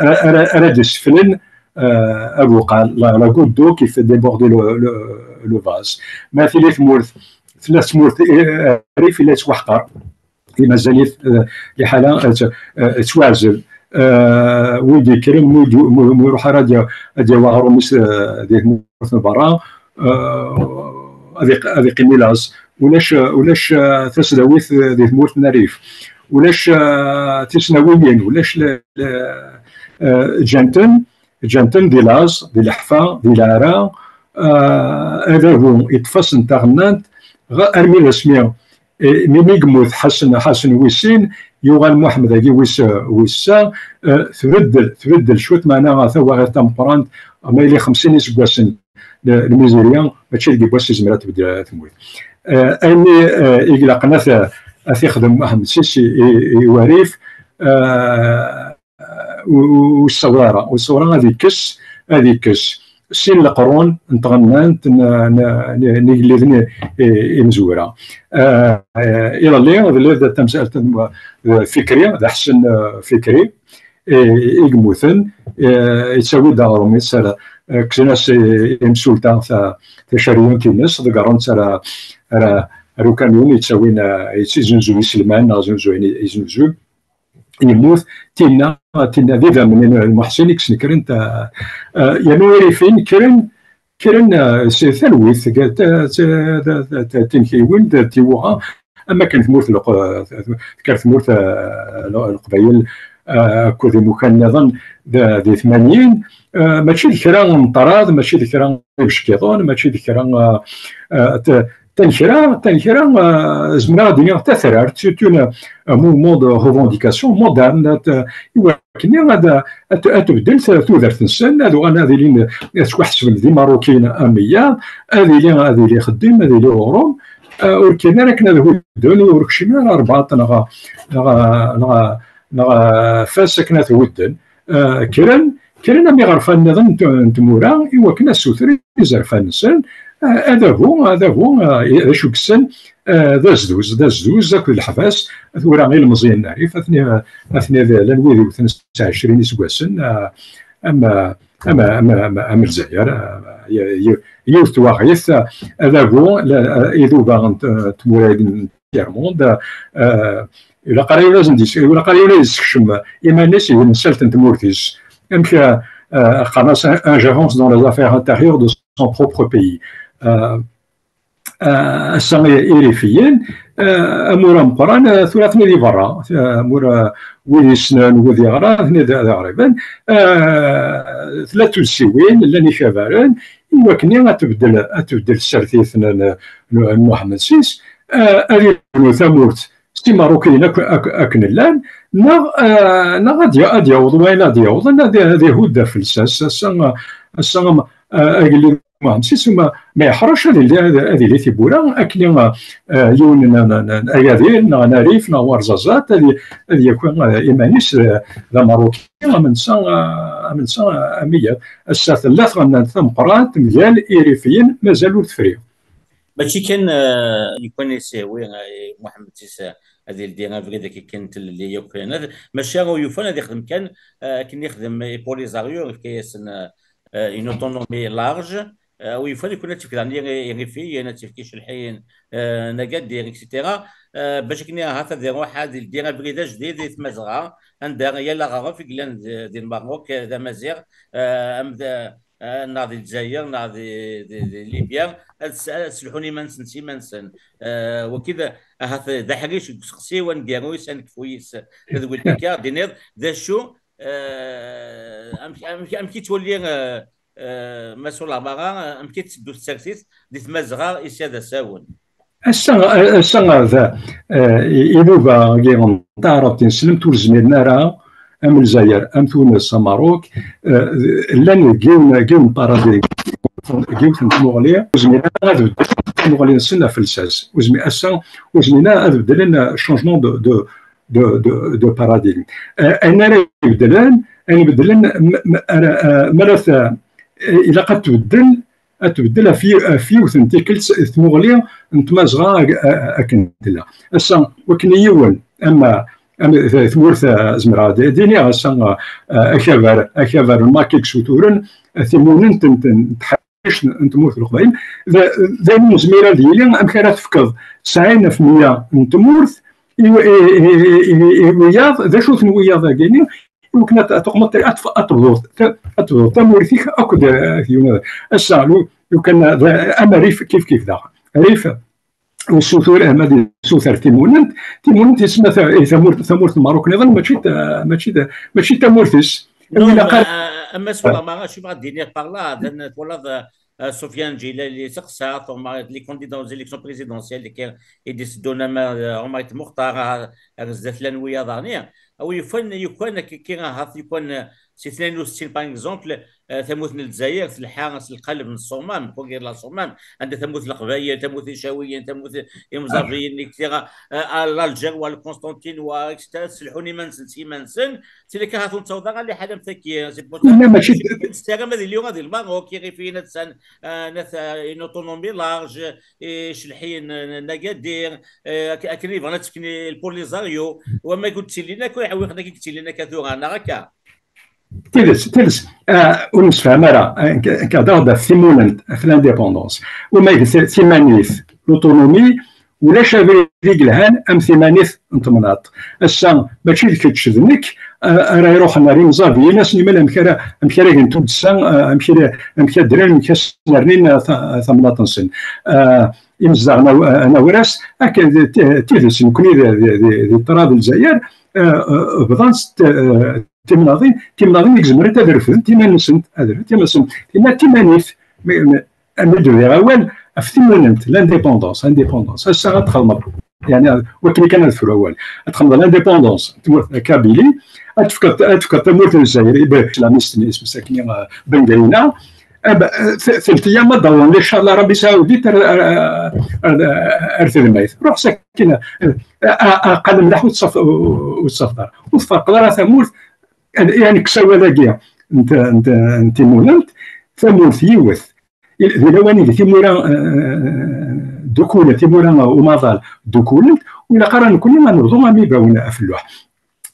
ara, ara, ara d-iseflen, eh, abuqal, la, la goutte d'eau qui fait déborder le, le, le vase. Ma tili tmurt, tella tmurt, eh, rrif, yella yettwaḥqer, i mazal-it, eh, liḥala, eh, t-, eh, tettwaɛzel. Eh, wi d-yekkren, mi d-, mi, mi iruḥ ara ad ya-, ad yawi aɣrum-is, eh, di tmurt n berra, eh, ad iq-, ad iqqim i laẓ. Ulac, ulac, eh, tasdawit, eh, di tmurt n rrif. Ulac, eh, tisnawiyin, ulac le-, le-, eh, ǧǧan-ten, ǧǧan-ten di laẓ, di leḥfa, di leɛra. Eh, adabu iṭṭef-asen taɣennant, ɣ-, armi d asmi, eh, mi, mi yemmut Ḥasen, Ḥasen wis sin, yuɣal Muḥemmed-agi wis, wis sa, eh, tbeddel, tbeddel cwiṭ, meɛna tawaɣit tameqqrant, ma yili xemsin iseggasen, le-, lmizirya, mačči deg yiwwas i zemra ad tbeddel tmurt. Eh, ayen i, eh, i ilaqen ad t-, ad t-ixdem Muḥemmed sis i, i, i warif, eh, ur, ur, ur yessaweḍ ara, ur yessaweḍ ara ad ikkes, ad ikkes sin leqrun n tɣennant n, n, n, n igelliden i, i, imezwura. Eh, eh, iḍelli, d, d tamsalt n, eh, Fikri, d Ḥsen, eh, Fikri, i, i yemmuten, eh, yettawi-d aɣrum-is, ara, eh, kksen-as i, i imsulta ta-, tacariyunt-ines, ḍeggren-tt ara, ara, ar ukamyun yettawin, eh, yettizuzu iselman, neɣ zuzu, yeznuzu, yemmut, tinna, tinna d idammen n Muḥsin i yesnekren, eh, eh, yernu irifin kkren, kkren, eh, s talwit, ga-, ta-, ta-, ta-, ta-, tinkiwin, d tiwuɣa, am akken tmurt n Leq-, tekker tmurt, eh, Leqbayel, eh, akked imukan nniḍen d-, di tmanyin, eh, mačči d kra n ṭṭrad, mačči d kra n ibeckiḍen, mačči d kra, eh, eh, t-, tanekra, tanekra, eh, zemreɣ ad d-iniɣ tatrart, c'est une, un mouvement de revendication moderne, eh, i wakken ad, ad, ad tbeddel t-, tudert-nsen, ad uɣalen ad ilin, ad ttwaḥesben d Imarukiyen am wiyaḍ, ad ili, ad ili ixeddim, ad ili uɣrum, eh, ur kkiren ara akken ad hudden, ur kcimen ara rrbaṭ neɣ, neɣ, neɣ, neɣ fas akken ad hudden. Eh, kkren, kkren am iɣerfan nniḍen n t-, n tmura i wakken ad ssutren izerfan-nsen, eh, adabu, adabu, eh, d acu yessen, eh, d azduz, d azduz akked leḥbas. Tura ilemẓiyen n Rrif, atni, atni d, llan wid iwten s ɛecrin iseggasen, eh, am, am, am, am, am Lezzayer, eh, y-, y-, yiwet twaɣit, eh, adabu, la, eh, iduba n t-, tmura n tiers-monde, eh, ilaq ara yessekcem iman-is i temsalt n tmurt-is. Amek, eh, eh, qqaren-as ingérence dans les affaires intérieures de son propre pays. Eh, eh, ass-a i-, Irifiyen, eh, amur ameqqran, eh, tura atni di berra. Eh, amur, eh, wid yessnen, wid yeɣran, atni d, d iɣriben. Eh, tella tuddsiwin, llan ikabaren, i wakken ad tbeddel, ad tbeddel tsertit n, n, n Muḥemmed sis, eh, ad yebnu tamurt s Imarukiyen ak-, ak-, akken llan, neɣ, eh, neɣ ad ya-, ad yaweḍ wayen ad yawḍen, ad, ad ihudd ɣef lsas. Ass-a, ass-a, eh, agellid Muḥemmed sis ma, ma yeḥrec, ad ili, ad, ad ili tiwwura, akken, eh, yiwen n, n, n, n Agadir, neɣ n Arif, neɣ Warẓaẓat, ad y-, ad yaki, eh, iman-is, eh, d Amaruki, am netta, eh, am netta, eh, am wiyaḍ. Ass-a tella tɣennant tameqqrant mgal Irifiyen, mazal ur tefri. Mačči kan, eh, lukan yesihwi, eh, Muḥemmed sis, eh, ad yeldi abrid akka kan n tlelli yakk, eh, maca ur yufan ad yexdem kan, eh, akken yexdem i Polisario, yefka-yasen, eh, eh, une autonomie large, eh, ur yufan lukan ad tefk daɣen i, i Irifiyen, ad tefk i Celḥiyen, eh, n Agadir, et cetera. Eh, bac akken ahat ad iruḥ ad yeldi abrid ajdid i Tmazɣa, anda yal aɣref i yellan di, di Lmerruk, eh, d Amaziɣ, eh, am d, eh, neɣ di Lezzayer, neɣ di, di, di Libya, ad s-, ad sselḥun iman-nsen s iman-nsen. Eh, wagi d, ahat d aḥric deg useqsi-w aneggaru-is, anekfu-is, tadwilt akka, ad d-tiniḍ, d acu, eh, amek, amek, amek i yettwali, eh, eh, Mass Ulabara, amek i tetteddu tsertit di Tmazɣa i ssya d asawen? Ass-a, ass-a, da, eh, i-, iduba-agi n taɛrabt ineslemt ur zmiren ara am Lezzayer, am Tunes, am Marok, eh, llan deg yiwen, deg yiwen paradigme, deg yiwet n tmuɣli, ur zmiren ara ad beddlen tmuɣli-nsen ɣef lsas. Ur zmi-, ass-a, ur zmiren ara ad beddlen, eh, changement de, de, de, de, de paradigme. Eh, ayen ara ibeddlen, ayen ibeddlen, m-, m-, ara, eh, mi ara t-, eh, ilaq ad tbeddel, ad tbeddel ɣef yi-, ɣef yiwet n tikkelt tmuɣli n Tmazɣa ag-, a-, akken tella. Ass-a, wakken i yiwen, am, am tmurt, eh, zemreɣ ad d-iniɣ, ass-a, eh, akabar, akabar n Mack i yessuturen, eh, timunent n, n, n tḥact n, n tmurt n Leqbayel, d, d ayen ur nezmir ad yili, amek ara tefkeḍ tesɛin ɣef meyya n tmurt i, i, i, i, i wiyaḍ, d acu-ten wiyaḍ-agi-nni, iwakken ad, ad tuqmeḍ, ad tf-, ad tebduḍ, ta-, ad tebduḍ tamurt-ik akked, eh, yiwen. Ass-a, lu-, lukan d, am Rif, kif kif daɣ. Rif, yessutur, eh, ma d-yessuter timunent, timunent yesma ta-, eh, tamurt, tamurt n Merruk niḍen, mačči d, mačči d, mačči d tamurt-is. Non, ilaq ar- euh, Mass Ouamar, je vais dire par là, d-, twalaḍ, euh, euh, Sofiane Djilali, c'est ça, forma-, les candidats aux élections présidentielles, qui est décidé, euh, Omar Mokhtar, euh, euh, zdat llan wiyaḍ-nni. Awi yufan, yukwan, ki, ki, ahat, yukwan, euh, si tnayen u settin, par exemple, euh, tamurt n Lezzayer, telḥa s lqaleb n Ṣṣumam, conquérir la Ṣṣumam, anda tamurt n Leqbayel, tamurt n Icawiyen, tamurt n Imẓabiyen, et cetera, euh, à l'Alger, wa Constantine, wa, et cetera, selḥun iman-nsen s iman-nsen, c'est le cas, ahat ur nettaweḍ ara liḥala am taki, c'est pour ça, لا، ماشي ur nettaweḍ ara ma d Lyon, ad d Lmaroc, i ɣef-, ad d-san, euh, nat-, euh, une autonomie large, et celḥiyen n, n Agadir, euh, ak-, akken i bɣan ad tefken i, le Polisario, wama i ur d-ttilin akk, iɛewwiqen akk i yettilin akka tura, neɣ akka? Tidet, tidet, euh, ur nemsefham ara, euh, nekk, nekk heddreɣ-d ɣef timunent, ɣef l'indépendance. Wama d ti-, timanit, l'autonomie, ulac abrid i yelhan am timanit n temnaḍt. Ass-a, mačči d kečč d nekk, a-, ara iruḥen ar imẓabiyen, ad sen-imal amek ara, amek ara gen tuddsa, a-, amek ara, amek ad ddren, amek ad sen-rnin, a, ta-, tamnaḍt-nsen. A, imezdaɣen aw-, a-, anawras, akken d t-, tidet, nekkni di, di, di, di ṭṭrad n Lezzayer, a, a, bḍan s t-, a, timnaḍin, timnaḍin i izemrent ad refdent iman-nsent, ad refdent iman-nsent. Tinna d timanit, mi, mi, Am i d-uriɣ awal ɣef timunent, l'indépendance, indépendance. Ass-a ad txedmeḍ, yani, wakken kan ad fru awal. Ad txedmeḍ l'indépendance n tmurt n Kabylie, ad tefkeḍ, ad tefkeḍ tamurt n Lezzayer i Beh islamisten, isem-is akkenni, eh, Bengrina. Eh, ba, eh, t-, telt ayyam ad d-awḍen les chars n l'Arabie Saoudite ar, ar, ar, ar, ar tedmayt. Ruḥ sakin, eh, a, a, a, aqal mliḥ ur tettaf-, ur, ur tettafeḍ ara. Ur tferqeḍ ara tamurt, yani, kkes awal-agi n t-, n t-, n timunent, tamurt yiwet. I-, di lawan ideg timura, eh, ddukulent, timura umaḍal ddukulent, ur ilaq ara nekkni ad nebḍu am ibawen ɣef lluḥ.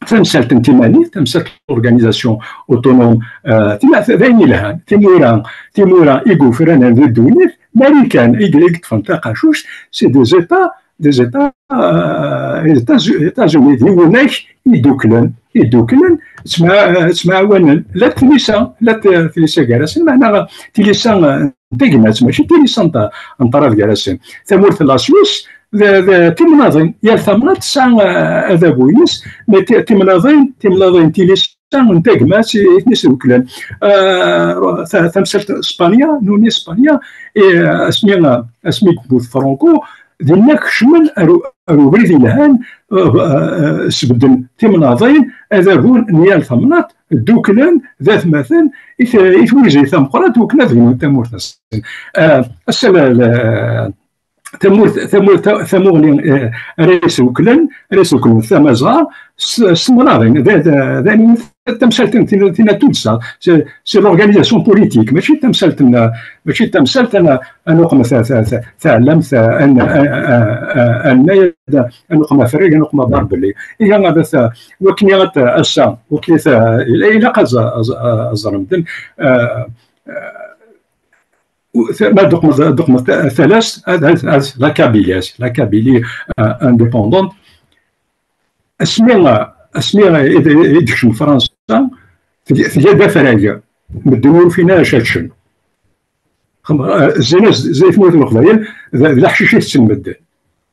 Tamsalt n timanit, tamsalt n l'organisation autonome, eh, tima-, d ayen yelhan. Timura, timura i yufranen di ddunit, Marikan i, i yeṭṭfen taqacuct, c'est des États, des États, eh, États-, États-Unis, d yiwunak i dduklen, i dduklen, ttma-, ttemɛawanen, la tlisa, la t-, tlisa gar-asen, meɛna tilisa, eh, n tagmat, mačči tilisa n ṭ-, n ṭṭrad gar-asen. Tamurt n la Suisse, d, d timnaḍin, yal tamnaḍt tesɛa, eh, adabu-ines, ma ti-, timnaḍin, timnaḍin tilisa n tagmat i, i ten-isduklen. Eh, ta-, tamsalt Spanya, nuni Spanya, eh, asmi, asmi yemmut Franco, dinna kecmen ar u-, ar ubrid yelhan, eh, eh, sbedden timnaḍin, adabu n yal tamnaḍt, dduklen d atmaten i t-, i twizi tameqqrant, wakken ad bnun tamurt-nsen. Eh, ass-a, la, la, tamurt, tamurt, ta-, tamuɣli, eh, ara yesduklen, ara yesduklen Tamazɣa s, s temnaḍin. D, d, d, d tamsalt n tin, tin n tuddsa, c'est, c'est l'organisation politique, mačči d tamsalt n, mačči d tamsalt n, ad nuqem ta-, ta-, ta-, taɛlamt, a, a, a, a, a, annay, ad nuqem afrag, ad nuqem abarbelli. Ihi, ad ta-, wakken ad, ass-a, wakken ta-, ilaq ad ẓ-, ad ẓ-, ad ẓren medden, eh, eh, u-, ta-, ma d-uqmeḍ, d-uqmeḍ ta-, talast, ad, ad, ad, la Kabylie, la Kabylie, eh, indépendante. Asmi, asmi i d-, i d-tekcem Fransa, tga, tga-d afrag. Medden ur ufin ara acu ad ččen. Xam-, eh, zzin-as, zzin tmurt n Leqbayel, d, d leḥcic i tetten medden.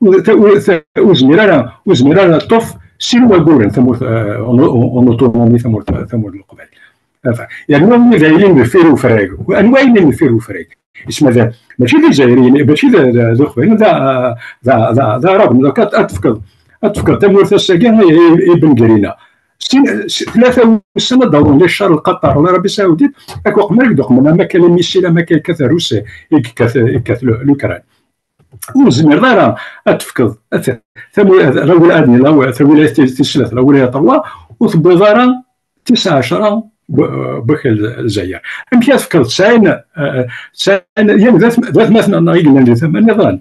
Ur, ta-, ur, ta-, ur zmir ara, ur zmir ara ṭṭef sin waguren tamurt, eh, en, en, en autonomie tamurt, tamurt n Leqbayel. Enfin, yerna wid ara yilin deffir ufrag. Anwa yilin deffir ufrag? Isma d, mačči d Izzayriyen, mačči d, d, d Uqbayliyen, d, d, d, d Araben. Donc, ad, ad tefkeḍ, ad tefkeḍ tamurt ass-agi i, i, i Ben Grina. sin, s-, tlata wussan ad d-awḍen les chars, Lqaṭer, Larabie Saoudite, akked uqemmer i d-uqmen, ama akka les missiles, ama akka yekkat Rrusi, i yekkat, yekkat Lu-, l'Ukraine. Ur tezmireḍ ara ad tefkeḍ, ad t-, tamu-, la wi-, ad nila, tawilayt tis, tis tlata, la wilaya trois, ur tewwiḍ ara tis ɛecra n wakal Lezzayer. Amek ara tefkeḍ tesɛin, eh, tesɛin, yan d at-, d atmaten-nneɣ i yellan di tama nniḍen.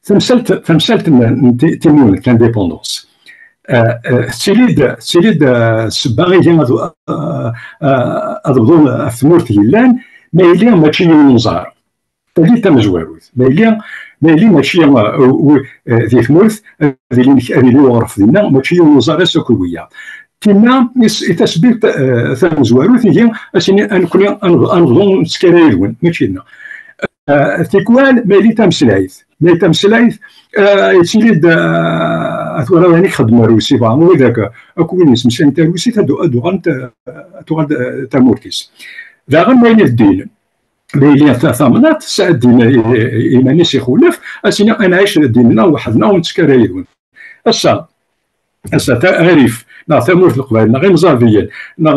Tamsalt, tamsalt n, n ti-, timunent, l'indépendance. Eh, eh, tettili-d, tettili-d, eh, ssebba ihi ad, eh, eh, ad bḍun ɣef tmurt yellan, ma yili mačči yiwen uẓar. Tagi d tamezwarut. Ma yili, ma yili mačči, uh, uh, uh, di tmurt, ad ilin, ad yili uɣref dinna, mačči yiwen uẓar ass akk wiyaḍ. Tinna, is-, i tasbilt, uh, tamezwarut, ihi, ad s-ini, a nekni, a neb-, a nebḍu nettkara yid-wen, mačči dinna. Uh, tikwal, ma yili tameslayt, ma yili tameslayt, uh, yettili-d, uh, at wara wayen i ixeddem Rrusi, bɣa widak, akk wid yesmeslayen tarusit, ad, ad uɣalent, uh, ad tuɣal, uh, tamurt-is. Daɣen, ma yili d ddin, ma yili ta-, tamnaḍt, sɛeddi iman-is ixulef, ad s-iniɣ ad nɛic dinna weḥd-neɣ ur nettekk ara yid-wen. Ass-a, ass-a ta-, Arif, neɣ tamurt n Leqbayel, neɣ Imẓerbiyen, neɣ,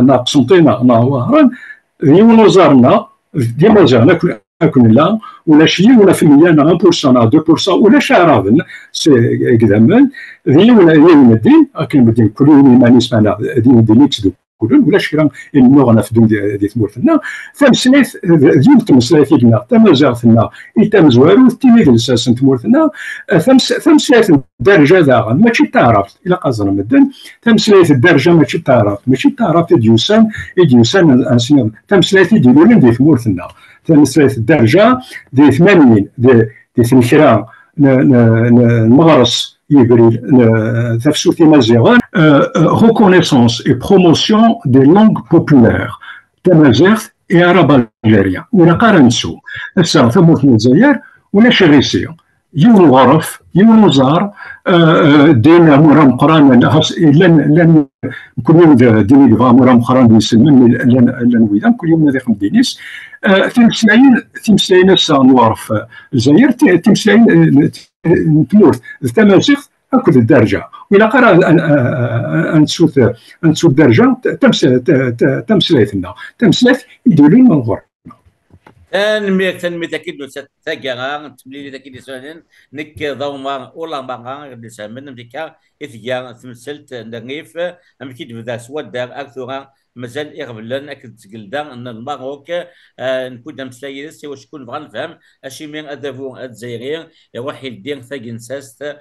neɣ Qsenṭina, neɣ Wehran, d yiwen uẓar-nneɣ, d Imaziɣen akk, akk nella, ulac yiwen ɣef meyya neɣ un pour cent neɣ deux pour cent, ulac Aɛraben s-, deg idammen, d yiwen, yiwen ddin, akken medden kul yiwen iman-is, meɛna d yiwen ddin i yettdukkulen. Ulac kra yennuɣen ɣef ddin di, di tmurt-nneɣ. Tameslayt, d, d yiwet n tmeslayt i yenneɣ tamaziɣt-nneɣ i tamezwarut, d tin i d lsas n tmurt-nneɣ. Eh, tames-, tameslayt n dderja daɣen, mačči d taɛrabt, ilaq ad ẓren medden, tameslayt n dderja mačči d taɛrabt, mačči d taɛrabt i d-yusan, i d-yusan, a, a, tameslayt i d-ilulen di tmurt-nneɣ. Tameslayt n dderja di tmanyin, di, di tnekra n, n, n, n Meɣres, Yibril, n, tafsut Imaziɣen, euh, euh, reconnaissance et promotion des langues populaires, tamaziɣt i Arab Algérien. Ur ilaq ara nettu. Ass-a, tamurt n Lezzayer, ulac iɣisi. Yiwen uɣref, yiwen uẓar, euh, euh, ddin amur ameqqran, xas llan, llan, kul yiwen d, ddin i yebɣa amur ameqqran d iselmen, llan, llan widan, kul yiwen ad ixdem ddin-is. Euh, timeslayin, timeslayin ass-a n uɣref, euh, Lezzayer, ti-, timeslayin, euh, n tmurt d tamaziɣt akked dderja. Ur ilaq ara ad, ad, ad, ad nettu t-, ad nettu dderja, t-, tams-, t-, t-, tameslayt-nneɣ. Tameslayt i d-yulin ɣur-neɣ. Tanemmirt, tanemmirt akid n taggara n temlilit akid yesɛunen. Nekk d Ɛumar Ulamara i ɣ-d-isɛemmen, amek akka i tga tmesselt n Rrif, amek i d-tebda s wadder ar tura, mazal iɣeblan akked tgelda n Lmerruk, eh, nekk ur d-ameslay yid-s, iwacu kun bɣa nefhem acimi adabu azzayri iruḥ ildi tagensast, eh,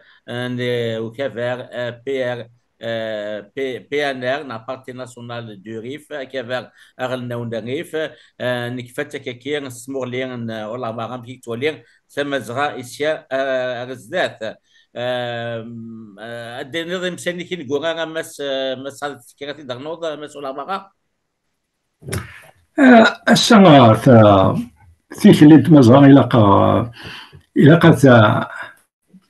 n ukabar, eh, P R, eh, P-, P N R, neɣ Parti National du Rif, akabar aɣelnaw n Rif, eh, nekfa-tt akkaki s tmuɣli n Ulamara, amek i yettwali Tamazɣa i sya, eh, ar zdat. Ehm, eh, ad d-tiniḍ imsal-nnek ineggura, a Mass, eh, ma tesɛiḍ kra i d-ternuḍ, a Mass Ulamara? Eh, ass-a, eh, ta-, tikli n Tmazɣa ilaq, eh, ilaq ad ta-,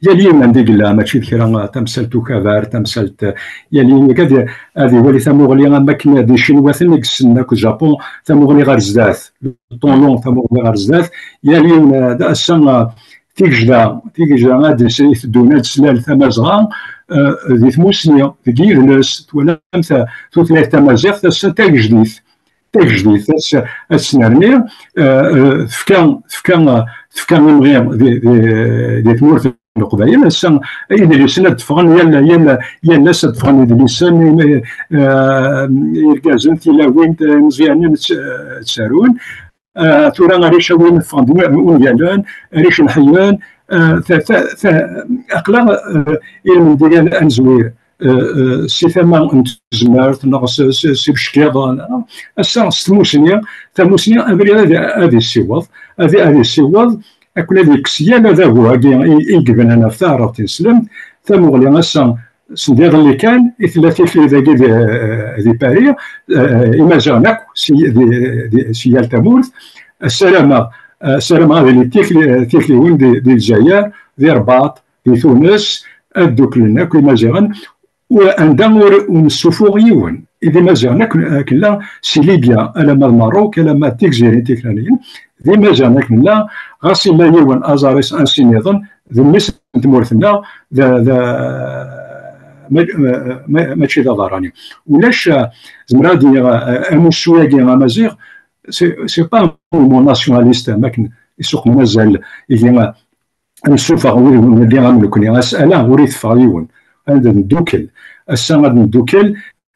yal yiwen anda i yella, mačči d kra, eh, tamsalt ukabar, tamsalt, eh, yal yiwen ad, ad iwali tamuɣli am wakken d icinwaten i yessnen akk Japun, tamuɣli ɣer zdat, le temps long, tamuɣli ɣer zdat, yal yiwen, eh, d ass-a, eh, tigejda, tigejda ad s-, iteddun ad slal Tamazɣa, eh, di tmusni, deg yidles, twalamt, eh, tutlayt tamaziɣt, ass-a d tagejdit, tagejdit, ass-, ad tesnerni, eh, eh, tefka, tefka, tefka imɣi di, di, di tmurt n Leqbayel. Ass-a, idlisen ad d-ffɣen yal, yal, yal ass ad d-ffɣen idlisen, eh, eh, irgazen, tilawin, eh, imeẓyanen tt-, ttarun. Ah, tura ar icawin ffɣen-d ungalen, ar icenḥiyen, ah, ta-, ta-, ta-, aql-aɣ, ah, ilmend ad nezwir, ah, ah, si tama n tezmert neɣ s, s, s ibeckiḍen. Ass-a s tmusni, tamusni abrid ad, ad issiweḍ, ad, ad issiweḍ, akken ad yekkes yal adabu-agi i, i yebnan ɣef taɛrabt tineslemt, tamuɣli ass-a send iḍelli kan i tella tikli dagi di, di Paris, eh, Imaziɣen akk si, di, di, si yal tamurt. Ssarameɣ, eh, ssarameɣ ad ilint tikli, tikliwin di, di Lezzayer, di Rrbaṭ, di Tunes, ad dduklen akk Imaziɣen, u-, anda ur, ur nessufuɣ yiwen. I d Imaziɣen akk, akk llan si Libya, alamma d Merruk, alamma d Tigzirin Tiknanin, d Imaziɣen akk llan, ɣas illa yiwen aẓar-is ansi nniḍen, d mmi-s n tmurt-nneɣ, d, d, ma- ma- mačči d aberrani. Ulac, eh, zemreɣ ad d-iniɣ, eh, amussu-agi amaziɣ, c'est c'est pas un mouvement nationaliste, am akken isuqmen azal ihi, eh, ad nessufeɣ wid n am nekni. Ass-, ala, ur iteffeɣ yiwen. Ad neddukel. Ass-a ad neddukel,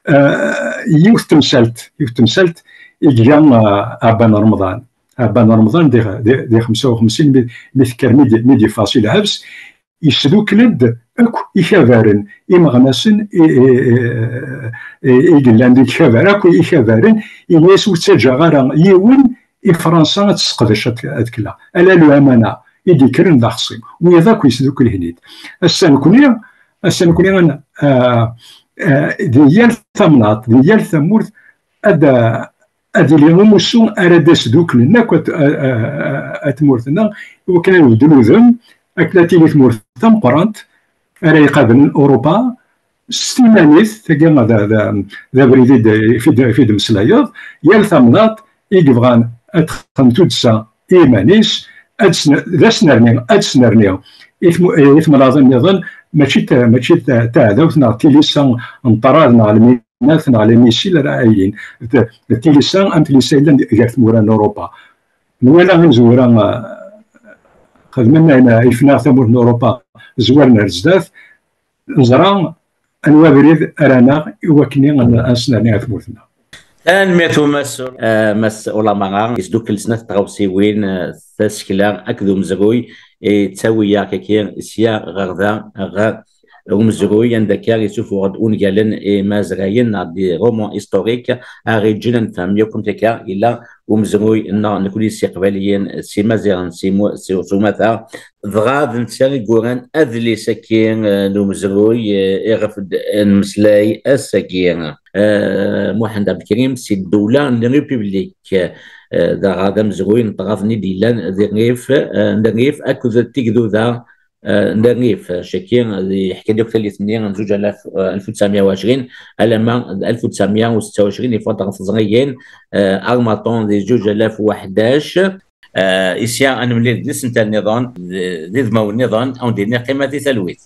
eh, yiwet temsalt, yiwet temsalt i iga, eh, Ɛebban Remḍan. Ɛebban Remḍan di, di, di xemsa u xemsin, mi, mi tekker, mi d-, mi d-yeffeɣ si lḥebs, yesdukkel-d akk ikabaren, imeɣnasen i, i, i, i yellan deg ikabar, akk ikabaren, ini-as ur ttaǧǧaɣ ara yiwen i Fransa ad tesseqdec ad, ad kla. Ala Luhamana i d-yekkren d axṣim. Wiyaḍ akk yesdukkel-iten-id. Ass-a nekni, ass-a nekni, ah, ah, di yal tamnaḍt, di yal tamurt, ad, ad iliɣ umussu ara d-asduklen akk at, a, a, a, at tmurt-nneɣ, i wakken ad nebdel udem, akken ad tili tmurt tameqqrant, ara iqablen Europa, s timanit, tagi d, d, d abrid i d, i d, i d-meslayeḍ, yal tamnaḍt i yebɣan ad texdem tuddsa i yiman-is, ad sn-, d asnerni, ad snerni i tmu-, i temnaḍin nniḍen, mačči d, mačči d taɛdawt neɣ tilisa n ṭṭrad neɣ lmi-, neɣ lmisil ara ayin. D, d tilisa am tlisa yellan gar tmura n Europa. Nwala imezwura, eh, xedmen ayen yefna tamurt n Europa, zwaren ar zdat, neẓra anwa abrid ara naɣ i wakken ad n-, ad nesnerni ar tmurt-nneɣ. Tanemmirt u Mass, eh, Mass Ulamara, yesdukkel snat tɣawsiwin, eh, tasekla akked umezruy, yettawi-yaɣ kaki sya ɣer da, ɣer umezruy, anda akka yessuffuɣ-d ungalen imazrayen neɣ des romans historiques, aɣ-yeǧǧen ad nefhem yakk amek akka yella umezruy-nneɣ nekni s Iqbayliyen, s Imaziɣen, s imu-, s, s umata. Dɣa d netta i yuran adlis-agi, eh, n umezruy, eh, iɣef d-, nmeslay ass-agi. Eh, Muḥend Ɛebdekrim, si ddewla n Ripiblik, eh, dɣa d amezruy n ṭṭrad-nni d-yellan di Rrif, eh, n Rrif akked Tigduda, eh, n Rrif. Caki yeḥka-d akk tallit-nni n zuǧ alaf, eh, alef u tesɛemya u ɛecrin, alamma d alef u tesɛemya u setta u ɛecrin, yeffeɣ-d ɣef teẓrigin, eh, armaṭun di zuǧ alaf u ḥdac. Eh, isya ad nemlil d isental nniḍen, d, d idmawen nniḍen, ad wen-d-iniɣ qqimet di talwit.